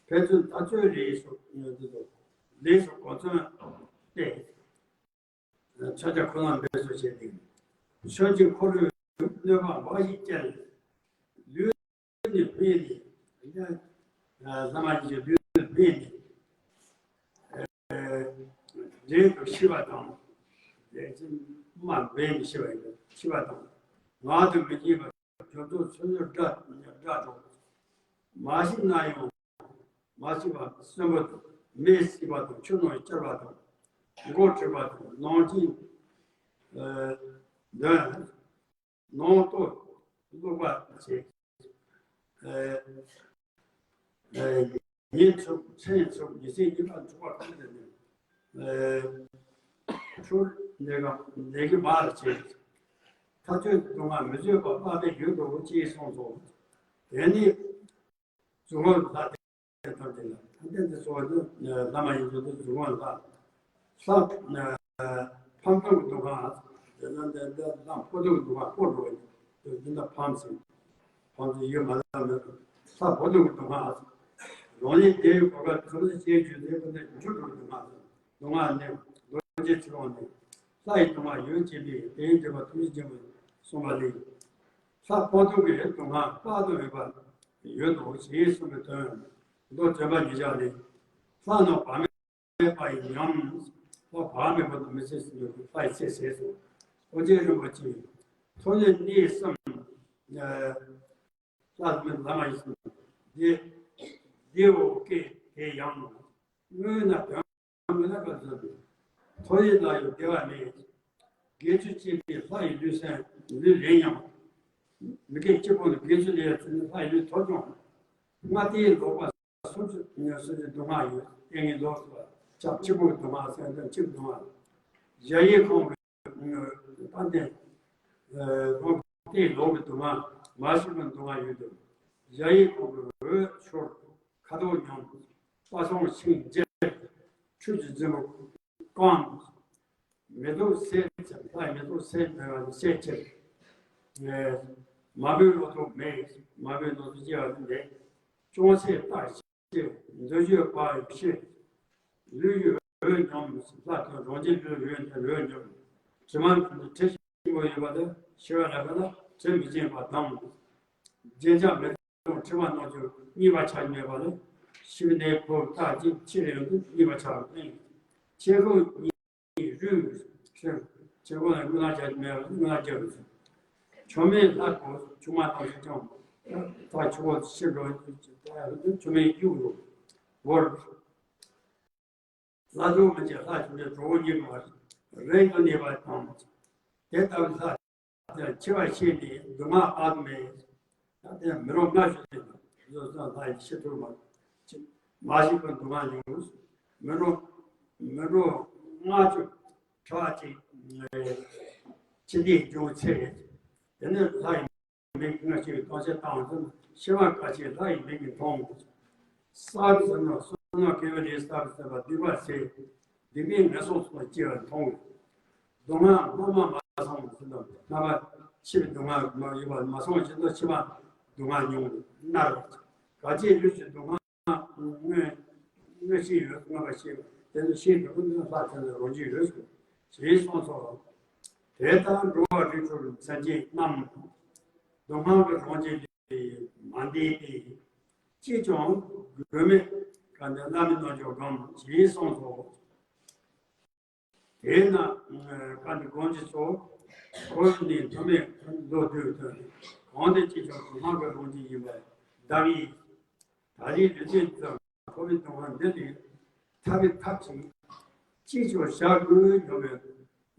ཕན་ཚུན་ཐག་ཆོད་ལས་སུ་འདི་དང་ལས་སུ་གོ་མཚོན་ཏེ། ཕྱག་རྒྱ་ཁོ་ན་འབད་སོ་བྱས་ཏེ། ཆོས་ཀྱི་འཁོར་ལོའི་གནོད་པ་འབའ་ཞིག་བསྐྱལ། ལུས་ནི་ཕན་ནི། བླ་མ་ཡི་ལུས་ནི་ཕན་ནི། འདྲེན་དུ་ཤི་བ་དང་། མ་འབད་མི་ཤེས་པ་ཡིན། ཤེས་པ་དང་། ངག་ཏུ་མི་བྱེད་པ། རྒྱུ་ཚོགས་ཚོགས་གཉིས་དགྲ་དགྲ་དང་། མ་ཤི་ན་ཡང་མ་ཤི་བ་གསོན་པོ་དང་། མེས་བསྲེགས་པ་དང་། ཆུ་ནང་བསྐྱུར་བ་དང་། མགོ་བྲེགས་པ་དང་། ནང་གཅིན་འདོན། ནང་ལྟོ་བླུགས་པ་བྱེད། ཨེ་ཨེ་ཉིན་འཚུབ་མཚན་འཚུབ་ཉི་ཚེ་གཉིས་པ་འཚུབ་པ་གང་དེ་ནི། ཨེ་ཆུ་ལས་ཀ་ལས་ཀྱི་མར་བྱེད། ཐག་ཆོད་སྡུག་བསྔལ་མི་བཟོད་པ་དམའ་བའི་ཡུལ་དུ་ཅེས་གསུངས་སོ། དེ་ནི་གཟུགས་སྒོ་ལ་དེ་ལྟར་དེ་ལ་ཐ་དད་དེ་སོགས་ནི་ལམ་ཡིན་ཚུལ་དུ་གཟུགས་སྒོ་ལ། ལྷ་ཕམ་སྡུག་གི་སྡུག་བསྔལ། དེ་ལ་འདི་འདི་ལྷ་འཕོ་སྡུག་གི་སྡུག་བསྔལ་འཕོ་འགྲོ་བ་ཡིན། འདི་འདི་ཕམ་ཟེར། ཕམ་ཟེར་ཡོད་མ་ལ་མེད། ལྷ་འཕོ་སྡུག་གི་སྡུག་བསྔལ། རང་ཉིད་བདེ་བའི་གོ་སྐབས་ཐོབ་ཚེ་ཅེས་བརྗོད་དེ་ཀུན་ནས་འཇུག་འགྲོ་བའི་སྡུག་བསྔལ། སྡུག་བསྔལ་ནི་རྡོ་རྗེ་ཁྲི་དབང་ནི། ལྷ་ཡི་སྡུག་བསྔལ་ཡོད་ཅེས་པའི་དེའི་འགྲེལ་པ་ཐུགས་རྗེ་ཆེན་པོས་གསུངས་པ་ལས། ལྷ་འཕོ་སྡུག་གི་སྡུག་བསྔལ་དཔག་ཏུ་མེད་པ་ཡོད་དོ་ཞེས་གསུངས་པའི་དོན། མདོ་དྲན་པ་ཉིད་བཞག་ནས། ལྷ་རྣམས་བག་མེད་པ་ཡི་ཉམས། ལྷ་བག་མེད་པ་དང་མི་ཚེ་ཟེར་ནས་ལྷ་ཡི་ཚེ་ཟེར་སོ། ཨོ་རྒྱན་རིན་པོ་ཆེས་ཐོབ་ནས་གནས་གསུམ། ལྷ་མི་ལ་མ་ཡིན་གསུམ། འདི་འདི་འོ་སྐད་དེ་ཡང་། དངོས་ན་དོན་དངོས་ན་ག་ཚོད་དུ། མཐོ་ཡི་ལ་ཡོད་བདེ་བ་མེད། དགེ་ཚུལ་བྱེད་པའི་ལྷ་ཡི་ལུས་སེམས་ལུས་ལེན་ཡང་། མི་དགེ་བཅུ་སྤོང་དུ་དགེ་ཚུལ་ལས་ཚུལ་ནི་ལྷ་ཡི་ལུས་ཐོབ་ཀྱང་། ལྔ་སྡེའི་ལོག་པ་སུམ་ཅུ་སུམ་ཅུ་སྡུག་བསྔལ་ཡོད། ལྟས་ངན་ལོག་པ་ཆགས་བཅུ་སྤོང་གི་སྡུག་བསྔལ་སེམས་ཙམ་བཅུ་སྡུག་བསྔལ། གཞལ་ཡས་ཁང་གི་དཔལ་ལྡན་ལོག་པའི་སྡུག་བསྔལ་མ་ཤི་བའི་སྡུག་བསྔལ་ཡོད་དོ། གཞལ་ཡས་ཁང་གི་འོད་ཤོར། ཁ་དོག་ཉམས། པ་སངས་ཤིང་འབྱེར། ཆུ་གི་རྫིང་བུ་སྐམ། མེ་ཏོག་སད་ཙམ། ལྷའི་མེ་ཏོག་སད་མེད་པ་ནི་སད་ཕྱིར། མ་བུའི་བློ་ཐོག་མེད། མ་བུའི་ལོ་ཐོག་སྐྱེ་བ་ནི་མེད། ཅུང་ཟད་ལྟ་ཕྱིར། འདོད་འཇོའི་བག་ཕྱིར། ལུས་ཀྱི་འོད་ཉམས། ལྷ་དང་རང་རྒྱལ་ལུས་འོད་ཀྱི་འོད་ཉམས། དྲི་མ་དྲི་ཞིམ་པོ་ཡོད་པ་དང་ཤི་བ་ལ་ཁ་ལ་དྲི་མི་ཞིམ་པ་དང་། རྒྱན་ཆ་མེད། དྲི་མ་རྣམས་ཀྱང་རྙིད་པ་ཆགས་མེད་པ་ལས། ཤི་བའི་གནས་ཕོ་བྲང་ཅིག་ཕྱིར་ཡོང་དུས་རྙིད་པ་ཆགས་པ་ཡིན། ཆས་གོས་གཉིས་རུལ་ཕྱིར། ཆས་གོས་ལ་རྔུལ་ནག་ཆགས་མེད་པ་རྔུལ་ནག་རྒྱབ་རུལ། མཆོད་མེ་ལྷ་གོས་ཆུང་མ་དང་ཤི་ཀྱང་། ད་ཆུ་བོ་ཤི་འགྲོ་མཆོད་མེ་གཡུག་རུ་བོར། ལྷ་སྡུག་མི་བྱེད་ལྷ་ཆུང་ཆུང་གྲོགས་པོ་གཉིས་ཀྱི་བར་རིང་དུ་གནས་པ་དང་། དེ་ལྟ་བུའི་ལྷ་དེ་འཆི་བ་ཤེས་ནས་སྡུག་བསྔལ་དཔག་ཏུ་མེད། ད་དེ་མི་རོ་ལྔ་བཅུ་ཟེར་ན་བཟོ་ཙང་ལྷ་ཡི་ཤི་ཐུར་མ་མ་ཤི་བར་སྡུག་བསྔལ་མྱོང་། མི་རོ་མི་རོ་ལྔ་བཅུ་ཁྲི་བ་གཅིག་ཕྱི་ལྟས་འབྱུང་ཚེ། དེ་ནི་ལྷ་ཡི་མིག་ལྔ་བཅུའི་སྟོང་ཆ་བཏང་ཚུལ་ཤི་བ་དཀའ་ཆེ་ལྷ་ཡི་མིག་གིས་མཐོང་། ས་བཟུམ་ན་བསོད་ནམས་དགེ་བའི་ལས་ས་བཟུམ་པ་སྡིག་པ་ཟད། སྡིག་པའི་ངན་སོང་གསུམ་སྐྱེ་བར་མཐོང་། སྡུག་བསྔལ་སྔ་མ་མ་སོང་ཟིན་ཏོ། སྔ་མ་འཆི་བའི་སྡུག་བསྔལ་མ་ཡོད་པ་མ་སོང་ཟིན་ཏོ། འཆི་བ་སྡུག་བསྔལ་མྱོང་མནར། ག་ཅི་ལུས་ཀྱི་སྡུག་བསྔལ་དངོས་དངོས་ཤེས་ཡོད་སྔ་མ་ཤེས་པ་དེ་ནི་ཤེས་འགྲོ་ཀུན་ལ་ལྷ་ཚེ་ལ་རང་རྒྱུད་ཡོད་ཟེར་ཞེས་གསུངས་སོ། དེ་ལྟར་འགྲོ་བ་རིགས་དྲུག་སེམས་ཅན་རྣམས། སྡུག་བསྔལ་གྱི་རང་བཞིན་ལས་མ་འདས་ཏེ། ཅིས་ཀྱང་གོས་མེད་ག་འདི་བླ་མའི་རྣལ་འབྱོར་སྒོམ་ཞེས་གསུངས་སོ། དེས་ན་ག་འདི་སྒོམ་ཅིག་སོ། འཁོར་ནི་ཐོག་མེད་ལོ་དུས་དོན། གང་དེ་ཅིས་ཀྱང་སྡུག་བསྔལ་གྱི་རང་བཞིན་ཡིན་པར་གདམས་ཡིན། ད་རེས་ལུས་རྟེན་དུ་ཐོབ་པའི་སྡུག་བསྔལ་འདི་ལས་ཐར་པའི་ཐབས་ཀྱིས་ཅིས་ཀྱང་བཞག་དགོས་སྙམ་པའི་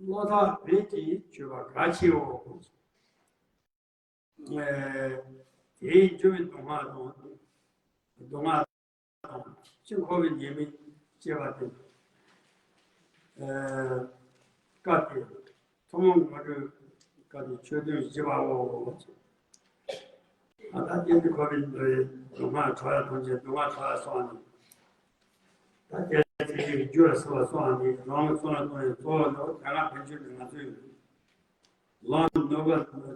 བློ་ཐག་རྦད་ཀྱིས་ཆོད་པ་གལ་ཆེའོ། དེའི་འགྱུར་བའི་སྡུག་བསྔལ་དང་། སྡུག་བསྔལ་དང་། ཕྱིར་འཁོར་བའི་ཉེས་དམིགས་བཅས་པ་སྟེ། སྐབས་དེ་ཐུན་མོང་ངོ་སྤྲོད་སྐབས་དེ་ཆོས་དོན་བཞི་པའོ། ད་ལྟ་དེ་འཁོར་བའི་སྡུག་བསྔལ་ཁྲག་ཡ་ཐམས་ཅད་སྡུག་བསྔལ་ཁྲག་ཡ་སོགས་ནི། ད་དེ་ཚེ་རྒྱུ་ལ་སོགས་པ་སོགས་ནི་རང་ལ་སོགས་ལ་གཏོང་ཡང་གཙོ་བོ་ནི་དེ་སྔ་ཕན་ཆོད་ནི་ང་ཚོས་ལམ་ནོར་བ་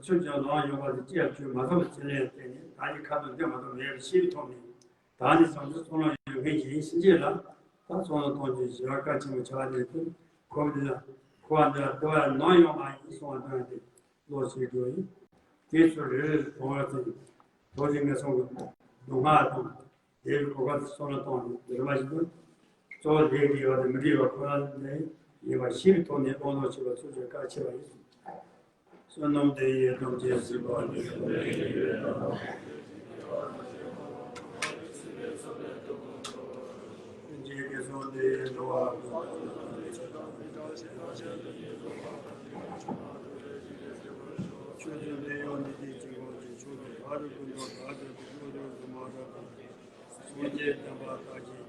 ཆུ་ལྗང་ལམ་ཡོང་བ་དེ་ཅི་ཡང་ཆོས་མ་ཐོབ་པ་ཅི་ལས་བརྟེན་ནས་ད་ནི་ཁ་ཐུག་འདི་མ་ཐོབ་མེད་པའི་ཤེས་ཐོབ་ནས་ད་ནི་བྱང་ཆུབ་སེམས་ལམ་ཡོད་མཁན་ཞིག་ཡིན་ཕྱིན་ཆད་ལ་ད་ཚོགས་ལ་གཏོང་རྒྱུ་ཞེས་པ་གལ་ཆེན་པོ་ཆགས་ཏེ་དུ་འཁོར་འདི་ལ་འཁོར་བ་འདི་ལ་འདུ་བ་ནམ་ཡོང་མ་ཡིན་གསུང་བ་དོན་དེ་བློ་ཞིག་འགྲོ་ཡིན། དེ་ཚོ་རེ་རེ་གཏོང་བ་དེ་ཐོག་ཅིག་ངན་སོང་གི་སྡུག་བསྔལ་དང་། དེའི་གོ་སྐབས་སུ་སོང་ལ་གཏོང་ནས་རིམ་པ་བཞིན་དུ་གཙོ་བོ་ལས་དགེ་བ་དང་མི་དགེ་བ་ཁོ་ན་ནས་ ཡིན་པ་ཞིག་གི་ཐོག་ནས་དབང་ལུང་ཞུ་བ་ཚུལ་བཞིན་བཀའ་ཆེ་བ་ཡིན། བསོད་ནམས་འདི་ཡིས་ཐམས་ཅད་གཟིགས་པ་ཉིད། ལྷན་ཅིག་སྐྱེས་སོ་འདི་ཡིས་འགྲོ་བ་ཀུན། ཆོས་ཀྱི་འདི་ཡོད་འདི་དེ་གཅིག་པོ་ཅིག་ཆོས་ཀྱི་བར་ཀུན་ཏུ་བདག་ཅག་གི་བློ་ཡུལ་དུ་མ་གྲགས་པ། སངས་རྒྱས་བསྟན་པ་དར་ཞིང་